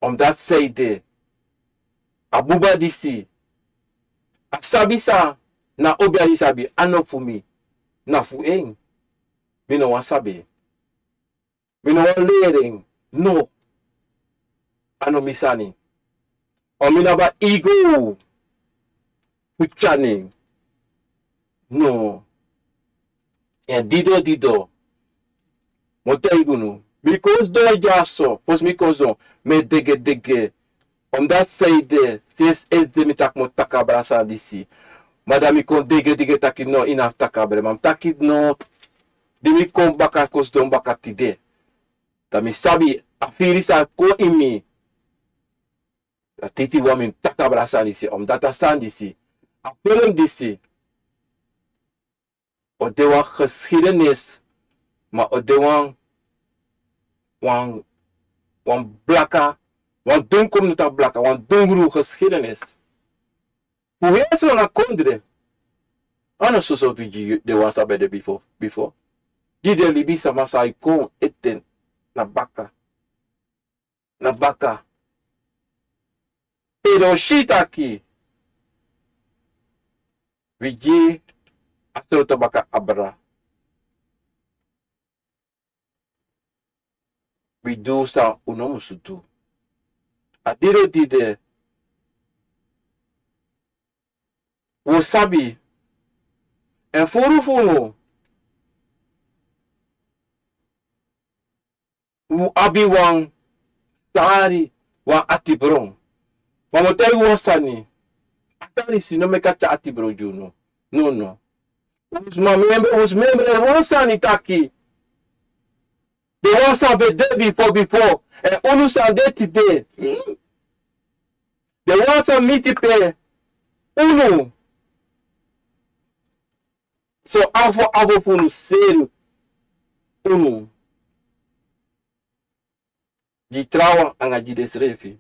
Omdat san ede, a buba disi, a sabi san na obia disi abi, a no fu mi, na fu en. Mi no wani sabi en. Mi no wani leri en. No. A no mi sani. O mi no abi a ego fu tyari en. No. Èn dido, dido. Mi o taigi unu. Mi kon sidon dyaso. Fosi mi kon sidon, mi e degedege. Omdat san ede, sensi ede mi taki mi o taki abra sani disi. Ma dan mi kon degedege taki no, yu no abi fu taki abra. Ma mi taki no. Di mi kon baka, kon sidon baka tide. Dan mi sabi a firi san kon ini mi. Dan titi wan mi mus taki abra sani disi, omdat a sani disi, a film disi, o de wan geschiedenis, ma o de wan, wan, wan blaka, wan dungru, mi no taki blaka, wan dungru geschiedenis. Fu heri so na kondre, a no soso fu gi den wan san ben de bifo, bifo. Gi den libisama san e kon ete na baka. Na baka. Pe den o si taki wi gi a sroto baka abra. wi du san un no musu du. A diri dide, un sabi, èn furu fu unu, un abi wan sari, wan atibron. Ma mi o taigi wan sani, a sari si no meki a tyari atibron gi unu. No, no. Un mus memre, un mus memre wan sani taki, den wan san ben de bifo bifo, èn unu san de tide. Den wan san miti pe unu, so afo afo fu unu seri unu gi trawan anga gi densrefi.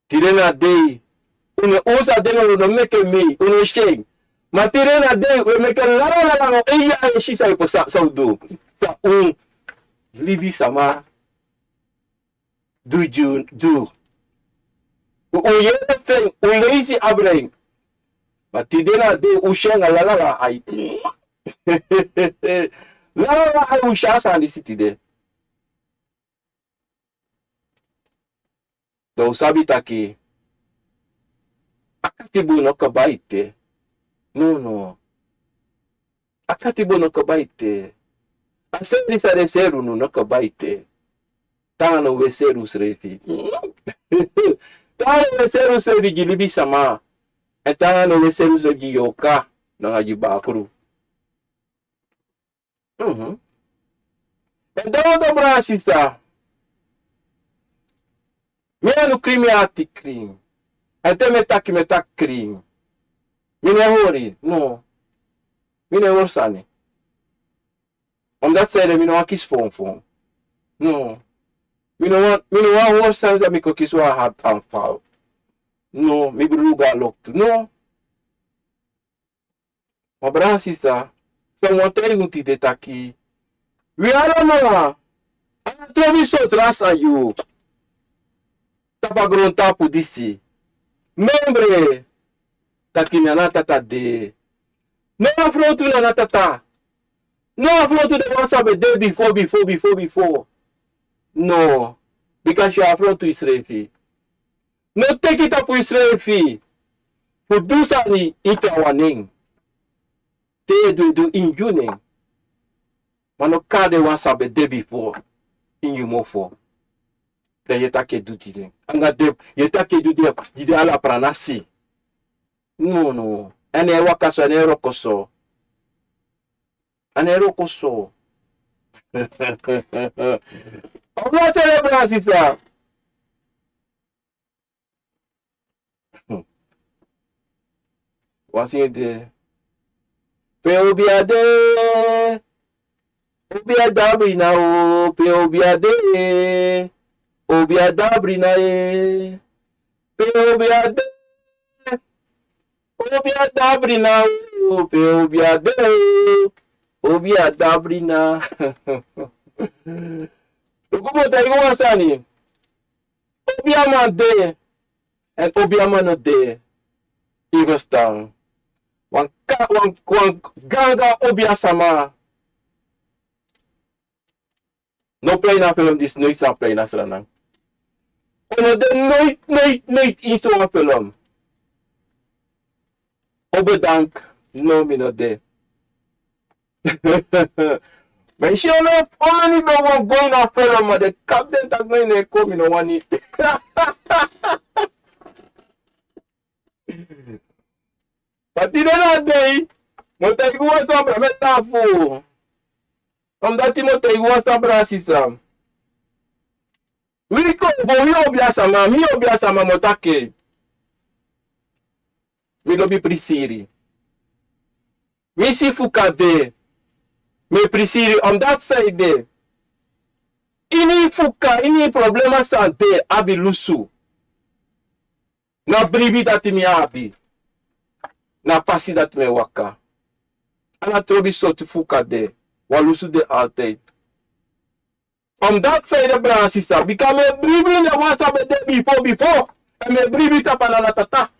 Tide na dei, unu, un sa de, no, unu no meke mei, unu no si en. Ma tide na dei un e meke langa langa langa, eya, e si san yu pasa, san un du, san un libisama du, du, du. Un, un yere fu en, un leisi abra en. Ma tide na dei un si en langa langa ai. Langa langa ai un si a sani disi tide. Dan un sabi taki a katibu no kaba ete. No, no. A katibu no kaba ete. A seri san den seri unu no kaba ete. Te a no un e seri unsrefi. Te a no un e seri unsrefi gi libisama. Èn te a no un e seri unsrefi gi yorka, nanga gi bakru. Mhm. Èn dan, brada, sisa, mi anu krin, mi ati krin. Èn te mi e taki, mi e taki krin. Mi no e hori, no. Mi no e hori sani. Omdat san ede, mi no wani kisi fonfon. No. Mi no wani, mi no wani hori sani dati mi kon kisi wan hartaanval. No, mi brudu go a loktu. No. Ma brada, sisa, san mi wani taigi unu tide taki, wi alamala, a no trobi sortu ras a yu tapu a grontapu disi. Memre taki Nana Tata de. No afrontu Nana Tata. No afrontu den wan san ben de bifo, bifo, bifo, bifo. No, bika yu e afrontu yusrefi. No teki tapu yusrefi fu du sani ini trawan nen. Te yu e du, du ini yu nen. Ma no kari den wan san ben de bifo ini yu mofo. Dan yu e taki yu e du gi den. Anga den, yu e taki yu e du gi den, gi den ala pranasi. No, no. A no e waka so, a no e wroko so. A no e wroko so. Opo na tele, brada, sisa. Wan singi de. Pe obi a de? Obi a dabri na o, pe obi a de? Obi a dabri na e. Pe obi a de? Obi a dabri na o, pe obi a de? Obi a dabri na. Luku, mi o taigi wan sani. Obiaman de, èn obiaman no de. Yu e ferstan? Wan ka-, wan, wan ganga obiasama no prei na a felon disi, noiti san a prei na Sranan. Un no de noiti, noiti, noiti ini sowan felon. O bedank, no, mi no de. Ma yu si, omeni ben wan go ini a felon, ma den kapu den taki no, yu no e kon, mi no wani. Ma tide na dei, mi o taigi wan sani, brada, mi e tan fu. Omdati mi o taigi wan sani, brada, sisa. Wi kon, bo wi obiasama, mi obiasama, mi o taki. Mi lobi prisiri. Mi si fuka de, mi e prisiri, omdati san ede, ini fuka, ini problema san de, abi lusu. Na bribi dati mi abi. Na pasi dati mi e waka. A no trobi sortu fuka de, wan lusu de altijd. Omdati san ede, brada, sisa, bika mi e bribi ini den wan san ben de bifo, bifo. Èn mi e bribi tapu a Nana Tata.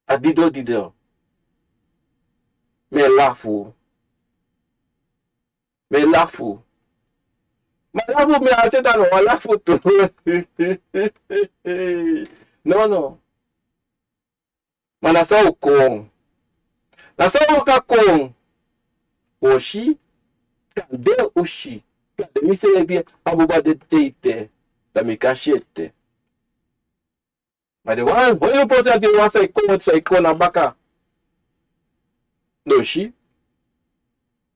A dido, dido. Mi e lafu. Mi e lafu. Ma lafu mi e alteti a no wan lafu tu. No, no. Ma na so a o kon. Na so a o waka kon. Un o si, kande un si, kande misrefi a buba de te ete, dan mi kan si ete. Ma den wan, hondro prosent, den wan san e kon, san e kon na baka. Den o si.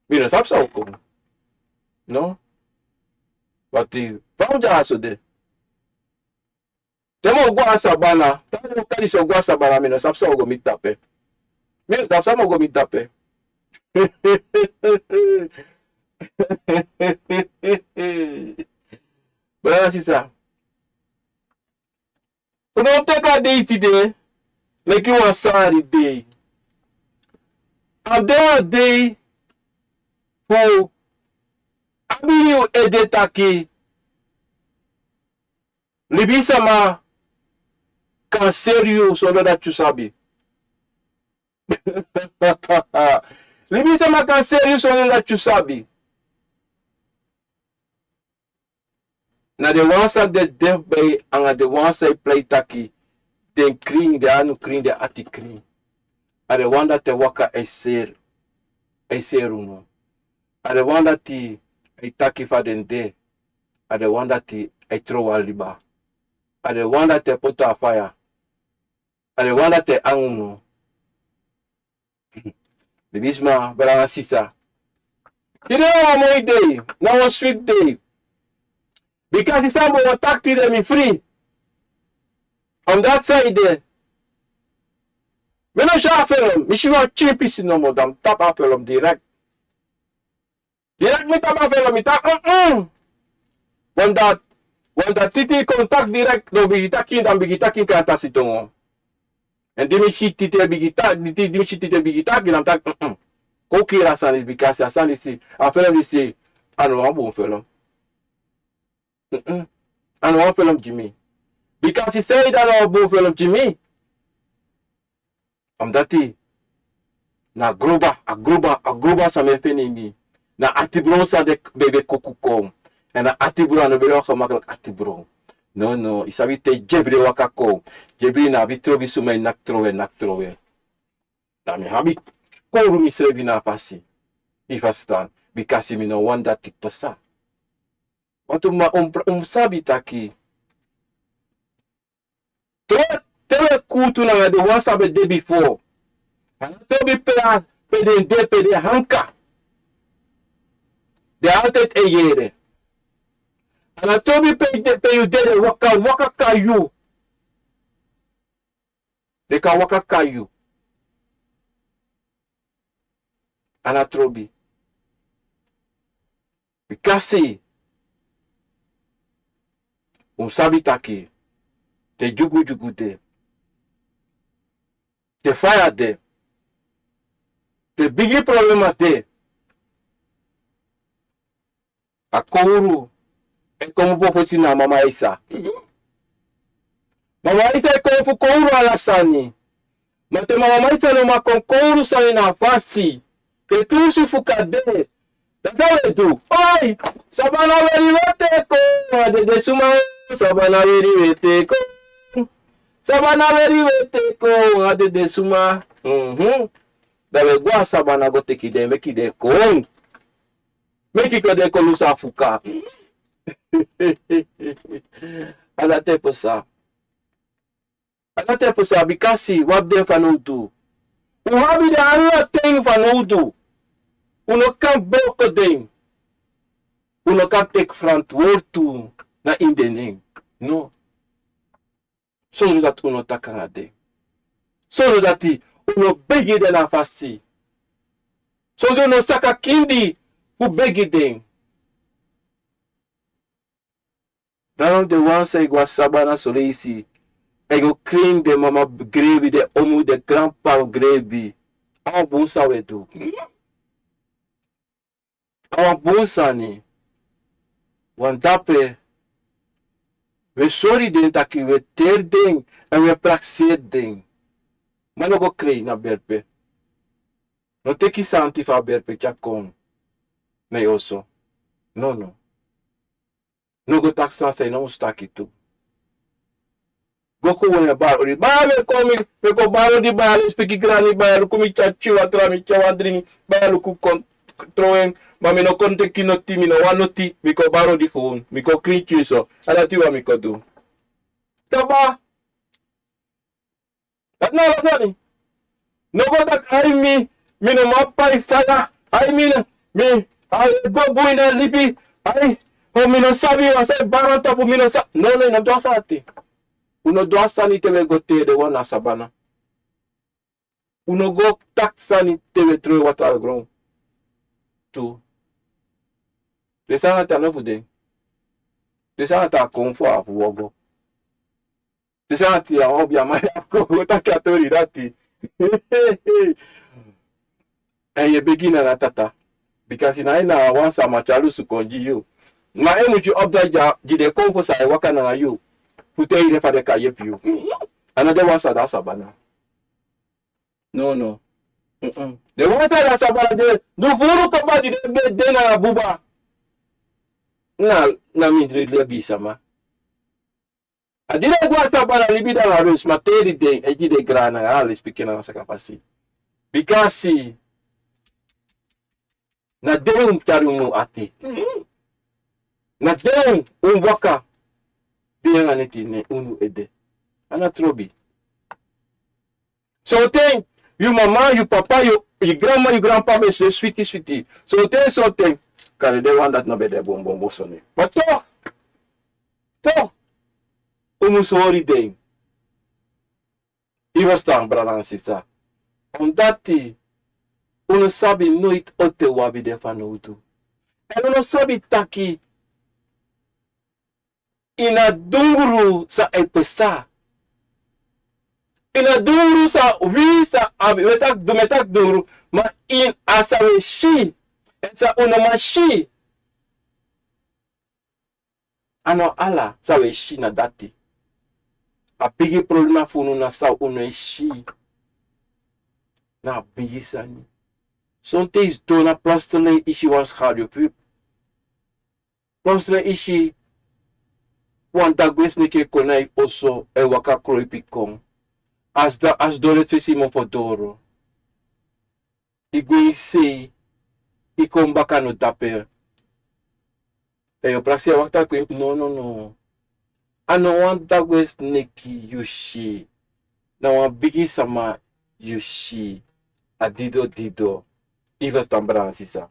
Mi no sabi san o kon. No. Bati, fa un de a so de. Te mi o go a sabana, te mi o kari so go a sabana, mi no sabi san o go miti tapu. Mi no sabi san mi o go miti tapu. Brada, sisa. Un no teki a dei tide leki wan sari dei. A de wan dei fu abi yu ede taki libisama kan seri yu sondro dati yu sabi. Libisama kan seri yu sondro dati yu sabi. Na den wan san de dichtbij anga den wan san e prei taki den krin, den anu krin, den ati krin. A den wan dati e waka e seri, e seri unu. A den wan dati e taki fa den de. A den wan dati e trowe a liba. A den wan dati e poti a faya. A den wan dati e anga unu. Libisma, brada, sisa. Tide na wan moi dei, na wan switi dei. Bika sisa, mi o taki tide mi fri. Omdat san ede, mi no si a felon, mi si wan pikin pisi nomo, dan mi tapu a felon direkt. Direkt mi tapu a felon, mi taki, mm, mm. Omdat, omdat titi kon taki direkt, dan mi bigin taki, dan mi bigin taki kanta sidon. Èn di mi si titi e bigin taki, di, di mi si titi e bigin taki, dan mi taki, mm, mm. Kon kiri a sani disi, bikasi a sani disi, a felon disi, a no wan bun felon. Mm, mm. A no wan felon gi mi. Bikasi san ede a no wan bun felon gi mi. Omdat na groba, a groba, a groba san mi e feni ini. Na atibron san den bebe kuku kon. Èn na atibron, a no ben de wan gemakkelijk atibron. No, no, yu sabi te dyebri e waka kon. Dyebri na abi trobi suma e naki trowe, naki trowe. Dan mi abi kowru misrefi na a fasi. Yu ferstan? Bikasi mi no wani dati pasa. Want un mu, un mu, un mu sabi taki te, te wi e kuutu nanga den wan san ben de bifo. A no trobi pe a, pe den de, pe den hanka. Den altijd e yere. A no trobi pe, pe yu de, den waka, waka kon na yu. Den kan waka kon na yu. A no trobi. Bikasi un sabi taki te dyugudyugu de, te faya de, te bigi problema de, a kowru e kon opo fosi na Mama Isa. Mama Isa e kon fu kowru ala sani. Ma te Mama Isa no man kon kowru sani na a fasi, te tu usu fuka de, dan san un e du? Oi! Sabana weri weti e kon, a dede suma o, sabana weri weti e kon. Sabana weri weti e kon, a dede suma. Mhm. Dan wi e go a sabana go teki den, meki den kon. Meki kon den kon lusu a fuka. A dati e pasa. A dati e pasa bikasi wi abi den fanowdu. Un abi den ala ten fanowdu. Un no kan broko den. Un no kan teki frantwortu na ini den nen. No. Sondro dati un no taki nanga den. Sondro dati un no begi den na fasi. Sondro un no saka kindi fu begi den. Daarom den wan san e go a sabana son leisi, e go krin den mama grebi, den omu, den granpa grebi. A wan bun san wi e du. A wan bun sani. Want dape wi e sori den taki wi e teri den, èn wi e prakseri den. Ma no go krei na berpe. No teki santi fu a berpe tyari kon. na yu oso. No, no. No go taki san san yu no musu taki tu. Go kon wani bari odi. Bari mi e kon, mi, mi kon bari odi, bari, spiki grani, bari, luku mi tyari tyi watra, mi tyari wan dringi, bari, luku kon tron en, ma mi no kon teki noti, mi no wani noti, mi kon bari odi fu unu, mi kon krin tyi so, a dati wan mi kon du. Kaba. Dati na ala sani. No go taki, ai mi, mi no man pai faya, ai mi, mi, ai go bun ini a libi, ai, o mi no sabi wan sani bari na tapu, mi no sa-, no, no, no du a sani ati. Un no du a sani te un e go tei den wan na sabana. Un no go taki sani te un e tron watra na gron. Tu. Den sani ati a no fu den. Den sani ati a kon fu a fu wogo. Den sani ati a obi a man ya kon go taki a tori dati. Èn yu e begi na a Tata. Bikasi na en na wan sama tyari lusu kon gi yu. Ma en musu obi dati gi den kon fu san e waka nanga yu. Fu tei den fa den kan yepi yu. A no den wan san de a sabana. No, no. Mm-mm. Den wan san de a sabana de, no furu kaba di den be de na buba. Na, na mindri libisama. A di den go a sabana libi dan a resi, ma tei den e gi den grana, a lespeki nanga saka fasi. Bikasi na den un tyari unu ati. Na den un waka. Den nanga neti na unu ede. A na trobi. Sonten yu mama, yu papa, yu, yu granma, yu granpa ben de switi switi. Sonten, sonten, kande den wan dati no ben de bun bun bun soni. Ma toch, toch, un mus hori den. Yu ferstan, brada nanga sisa. Omdati un no sabi noiti on ten un abi den fanowdu. Èn un no sabi taki ini a dungru san e pasa. Ini a dungru san wi san abi, wi e taki, mi e taki dungru, ma ini a san wi e si, èn san un no man si. A no ala san wi e si na dati. A bigi problema fu unu na san un no e si. Na a bigi sani. Sonten yu sidon na plotseling yu si wan schaduw fu yu. Plotseling yu si wan dagwe sneki e kon na yu oso, e waka kroipi kon. A sidon, a sidon leti fesi mofo doro. Yu gwe yu sei, yu kon baka no dape. Dan yu o prakseri, yu e wakti a kon. No, no, no. A no wan dagwe sneki yu si. Na wan bigi sama yu si. A dido dido. Yu ferstan, brada nanga sisa.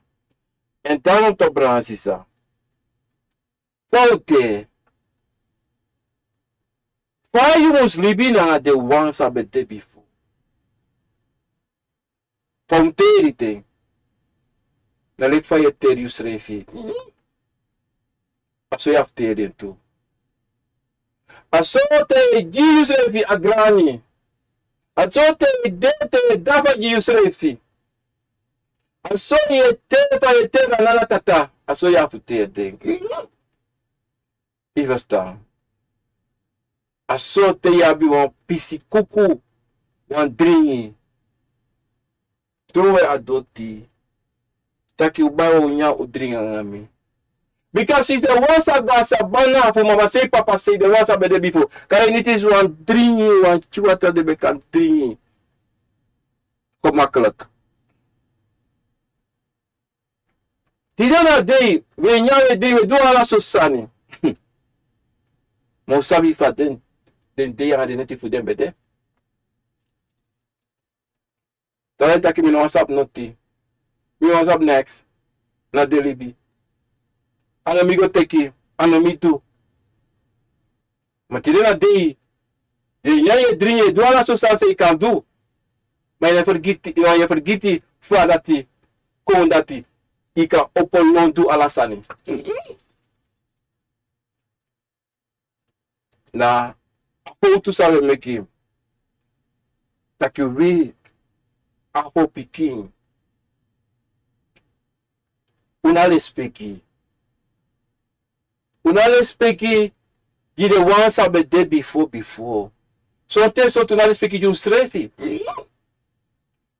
Èn dan un toki, brada nanga sisa. Fa un de? Fa yu mus libi nanga den wan san ben de bifo? Fa un teri den? Na leki fa yu e teri yusrefi. A so yu abi fu teri den tu. A so te yu e gi yusrefi a grani. A so te yu e de, te yu e gafa gi yusrefi. A so yu e teri, fa yu e teri a nana tata. A so yu abi fu teri den. Yu ferstan. A so te yu abi wan pisi kuku, wan dringi, trowe a doti. Taki un bai, un nyan, un dringi nanga mi. Bika si den wan san go a sabana fu mama sei, papa sei, den wan san ben de bifo, kande niti wan dringi, wan tyi watra den ben kan dringi. Kon makkelijk. Tide na dei, wi e nyan, wi e dringi, wi e du ala sortu sani. Ma un sabi fa den, den dei nanga den neti fu den ben de. Dan den taki mi no wani sabi noti. Mi no wani sabi neks. Na den libi. A no mi go teki, a no mi du. Ma tide na dei, yu e nyan, yu e dringi, yu e du ala sortu sani san yu kan du. Ma yu no fergiti, yu no fergiti fa dati kon dati yu kan opo lontu ala sani. Na a fowtu san wi e meki. Taki wi afo pikin. Un no lespeki. Un no lespeki gi den wan san ben de bifo, bifo. Sonten, sonten un no lespeki gi unsrefi.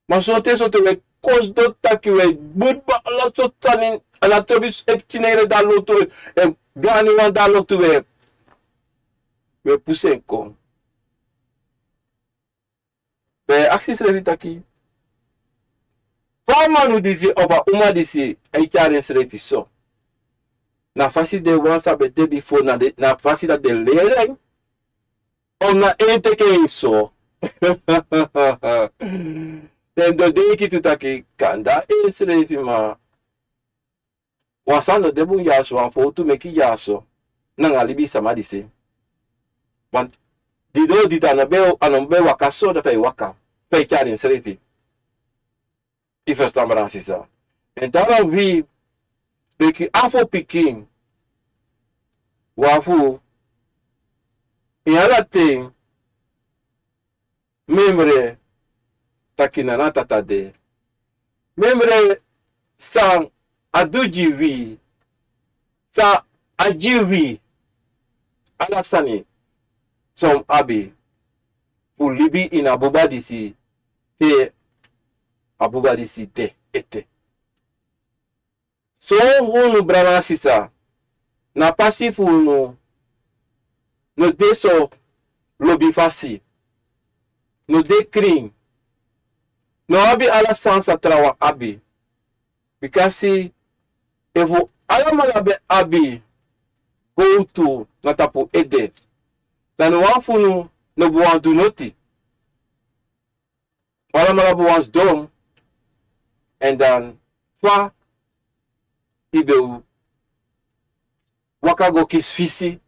Ma sonten, sonten un e kon sidon taki un e bun baka ala sortu sani. A no trobi eti kinere dan lotu, eh, gani wan dan lotu we, we pusu en kon. We aksi srefi taki, fa a manu disi of a uma disi e tyari ensrefi so? Na fasi den wan san ben de bifo, na den, na fasi dati den leri en. Of na en teki en so. Den o denki tu taki, kanda ensrefi, ma wan sani no de bun dyaso, wan fowtu meki dyaso nanga libisama disi. Want di den o diti, a no ben, a no ben waka so, dan fa a e waka, fa a e tyari ensrefi. Yu ferstan, brada nanga sisa? Èn daarom wi, leki afu pikin, wi afu, ini ala ten, memre taki na a Tata de. Memre san a du gi wi, san a gi wi, ala sani san un abi fu libi ini a buba disi, te a buba disi de ete. So unu, brada nanga sisa, na pasi fu unu no de so lobi fasi, no de krin, no abi ala sani san trawan abi. Bikasi efu alamala ben abi gowtu na tapu ede, dan no wan fu unu no ben wani du noti. Alamala ben wani sidon, èn dan fa yu ben waka go kisi fisi,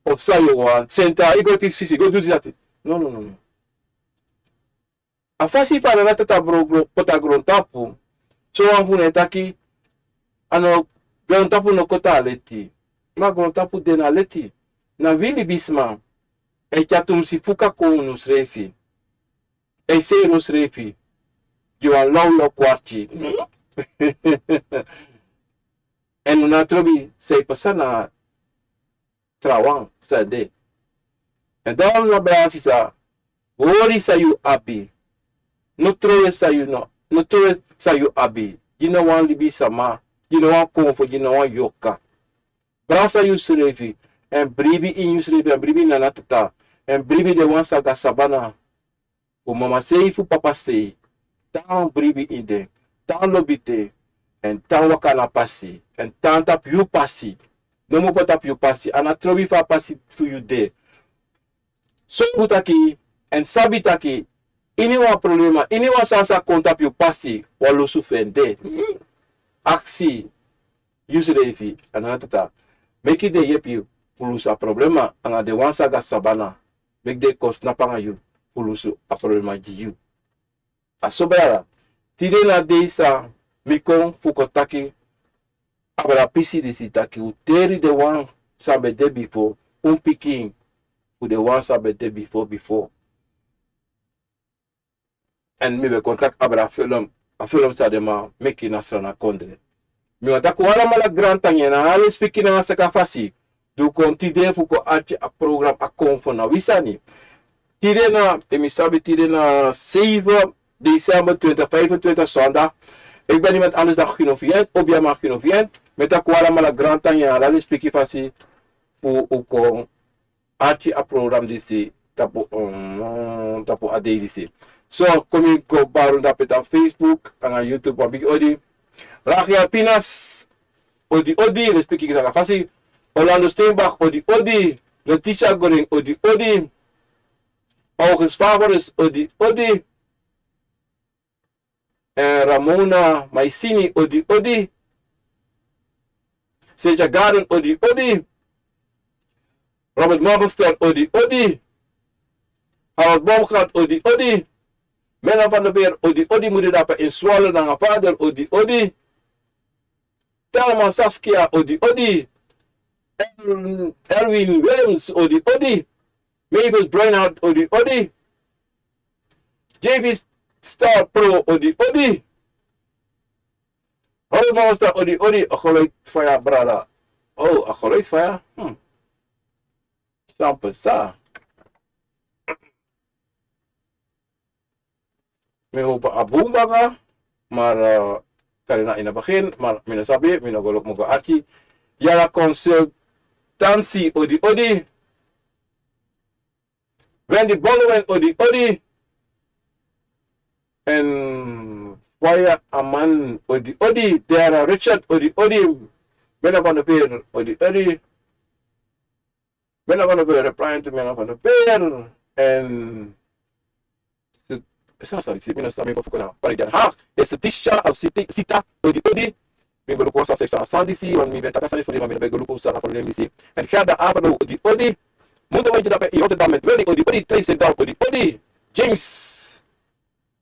of san yu wani, senta, yu go kisi fisi, go du disi, dati. No, no, no, no. A fasi fa a Tata bron, poti a grontapu, so wan fu unu e taki, a no, grontapu no koti na leti. Ma grontapu de na leti. Na wi libisma e tyari tumsi fuka kon unsrefi. E seri unsrefi gi wan lawlaw kwarti. Èn un no trobi san e pasa na trawan san de. Èn dan, na, brada nanga sisa, hori san yu abi. No trowe san yu no, no trowe san yu abi. Yu no wan libisama, yu no wan konfo, yu no wan yorka. Brasa yusrefi, èn bribi ini yusrefi, èn bribi ini a Tata, èn bribi den wan san go na sabana. Fu mama sei, fu papa sei. Tan bribi ini den, tan lobi den, èn tan waka na pasi, èn tan tapu yu pasi. No moro poti tapu yu pasi, a no trobi fu a pasi fu yu de. So fu taki, èn sabi taki, iniwan problema, iniwan sani sa kon tapu yu pasi, wan lusu fu en de. Aksi yusrefi, a Tata, meki den yepi yu fu lusu a problema, anga den wan san go na sabana, meki den kon snapu anga yu fu lusu a problema gi yu. A so, brada, tide na a dei san mi kon fu kon taki abra pisi disi, taki un teri den wan san ben de bifo, un pikin fu den wan san ben de bifo, bifo. Èn mi ben kon taki abra film, a film san den man meki na Sranan Kondre. Mi wani taki un alamala grantangi nanga respeki nanga saka fasi di un kon tide fu kon arki a program A Konfo na wi sani. Tide na, efu mi sabi, tide na seven december twintig vijfentwintig, zondag. Ik ben niemand anders dan Gino Vient, Obiama Gino Vient. Mi e taki un alamala grantangi nanga ala respeki fasi fu un kon arki a program disi tapu, um, tapu a dei disi. So, kon mi kon bari un dape tapu Facebook, anga YouTube, wan bigi odi. Rafael Pinas, odi, odi, respeki gi saka fasi. Orlando Steenbach, odi, odi. Letitia Goring, odi, odi. August Favoris, odi, odi. Eh, Ramona Maisini, odi, odi. Seja Garden, odi, odi. Robert Morgenstern, odi, odi. Harold Baumgart, odi, odi. Menno van der Meer, odi, odi. Mu de dape in Zwolle nanga vader, odi, odi. Thelma Saskia, odi, odi. Erwin, Erwin Williams, odi, odi. Mavis Breinhardt, odi, odi. J V Star Pro, odi, odi. Hoi, Monster, odi, odi. A geluid faya, brada. Oh, a geluid faya. Hmm. San pasa? Mi hoop a bun baka, maar, eh, Kari na ini a begin, maar mi no sabi, mi no go luku, mi go arki. Yara Consultancy, odi odi. Wendy Baldwin, odi odi. En Fire Aman, odi odi. Dara Richard, odi odi. Bena van der Peer, odi odi. Bena van der Peer, replying to Bena van der Peer. En Sa, sa, si, mi no sabi mi go fuku na. Pari den. Ha, e Sitisha of Siti, Sita, odi odi. Mi go luku san a sani disi, want mi ben taki a sani fu den, ma mi no ben go luku san a fu den disi. En Gerda Avalo, odi odi. Mundo Wendy dape in Rotterdam met Willy, odi odi. Tracy Dow, odi odi. James,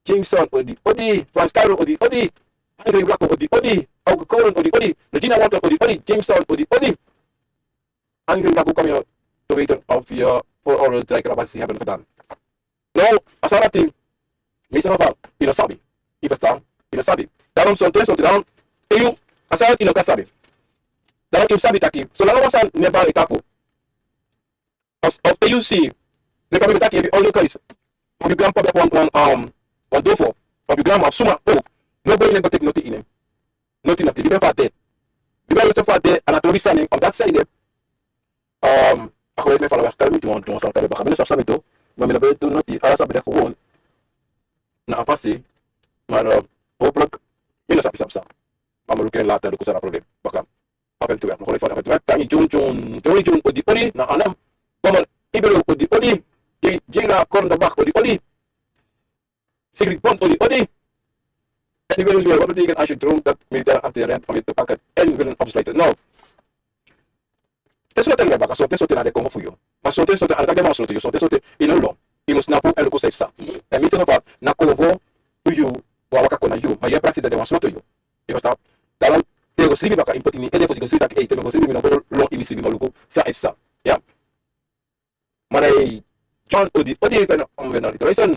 Jameson, odi odi. Frans Cairo, odi odi. Andre Wako, odi odi. Auke Coren, odi odi. Regina Walter, odi odi. Jameson, odi odi. Angry Magu, kom hier te weten of je vooroordeelsdreigrabbatie hebben gedaan. No, a sani dati, meeste geval, yu no sabi. Yu verstaan? Yu no sabi. Daarom son te, son te, daarom, te yu, a sani dati yu no kan sabi. Daarom yu sabi taki, solanga wan sani never e tapu. Of, of te yu si, de famiri taki ebi olo kais. Of yu grandpa ben wan, wan, um, wan dofo. Of yu grandma, of suma, ook. No boi nen go teki noti ini. Noti, noti, di ben fa de. Di ben fa de, a na tori sani, omdat zij de, um, a gewoon mi fala weg, kan mi tu, want, want, kan mi baka, mi no sabi, sabi tu, maar mi no ben tu noti, ala sabi de gewoon. Na a fasi, maar, uh, hopelijk, mi no sabi, sabi, sabi. Maar mi luku en later, luku san a probleem. Baka. Apen tu, maar gewoon van, apen tu, tangi Jun Jun, Jun Jun, odi odi, na anam. Mama, Ibero, odi odi. Jira, Korn de Bak, odi odi. Sigrid Bond, odi odi. En die willen leren, wat betekent als je droomt dat militair achter je rent om je te pakken en willen opsluiten? Nou, tenslotte, we baka, so tenslotte na de Kongo fu yu. Maar so tenslotte, ala taki den man sloto yu, so tenslotte, yu no lon. Yu mus snapu en luku san yu sa. En mi te no fa, na Kongo fu yu, wan waka kon na yu, maar yu e prakseri dati den man sloto yu. Yu verstaan? Daarom, te yu go sribi baka, yu poti ini ede fosi yu go sribi taki, ei, te mi go sribi, mi no go lon ini sribi, mi luku san yu sa. Ya. Maar hij, John, odi odi, even om weer naar die te wijzen.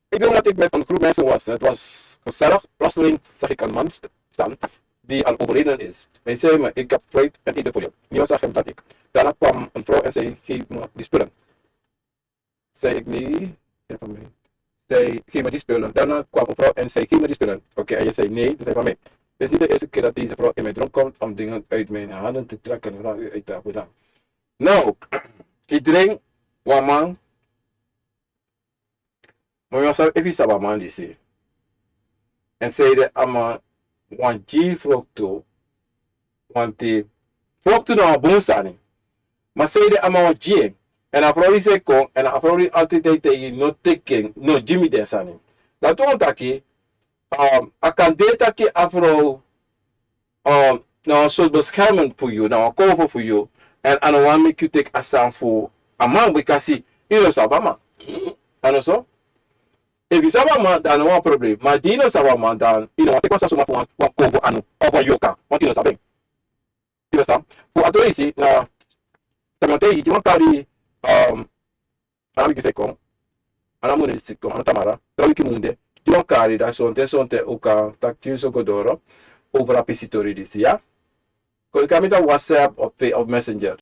Ik weet dat ik met een groep mensen was. Het was gezellig. Plotseling zag ik een man st-, staan die al overleden is. Hij zei me: "Ik heb fruit en eten voor je." Niemand zag hem dat ik. Daarna kwam een vrouw en zei: "Geef me die spullen." Zei ik: "Nee, zijn van mij." Zei: "Geef me die spullen." Daarna kwam een vrouw en zei: "Geef me die spullen." Oké, en je zei: "Nee, die zijn van mij." Het is niet de eerste keer dat deze vrouw in mijn droom komt om dingen uit mijn handen te trekken. Laat u uit de, nou, iedereen, wan man, maar yu sabi, efu yu sabi a man disi. En sei de a man wan gi froktu, want froktu na wan bun sani. Ma sei de a man wan gi en. En a frow disi e kon, en a frow disi altijd e taigi: "No teki en, no gi mi den sani." Dati wani taki, um, a kan de taki a frow, um, na wan sortu bescherming fu yu, na wan kovo fu yu. En a no wani meki yu teki a sani fu a man, bikasi yu no sabi a man. A no so? Efu yu sabi a man, dan a no wan problem. Ma di yu no sabi a man, dan yu no wani teki wan sani suma fu wan, wan kovo anu, of wan yoka, want yu no sabi en. Yu verstaan? Fu a tori disi, na, san mi o taigi yu, di wan kari, um, a na mi gi se kon, a na mi gi se kon, a na Tamara, tra wiki munde, di wan kari, dan sonten, sonten, u kan taki so go doro, over a pisi tori disi, ya? Kon yu kari mi dan WhatsApp of Fe-, of Messenger.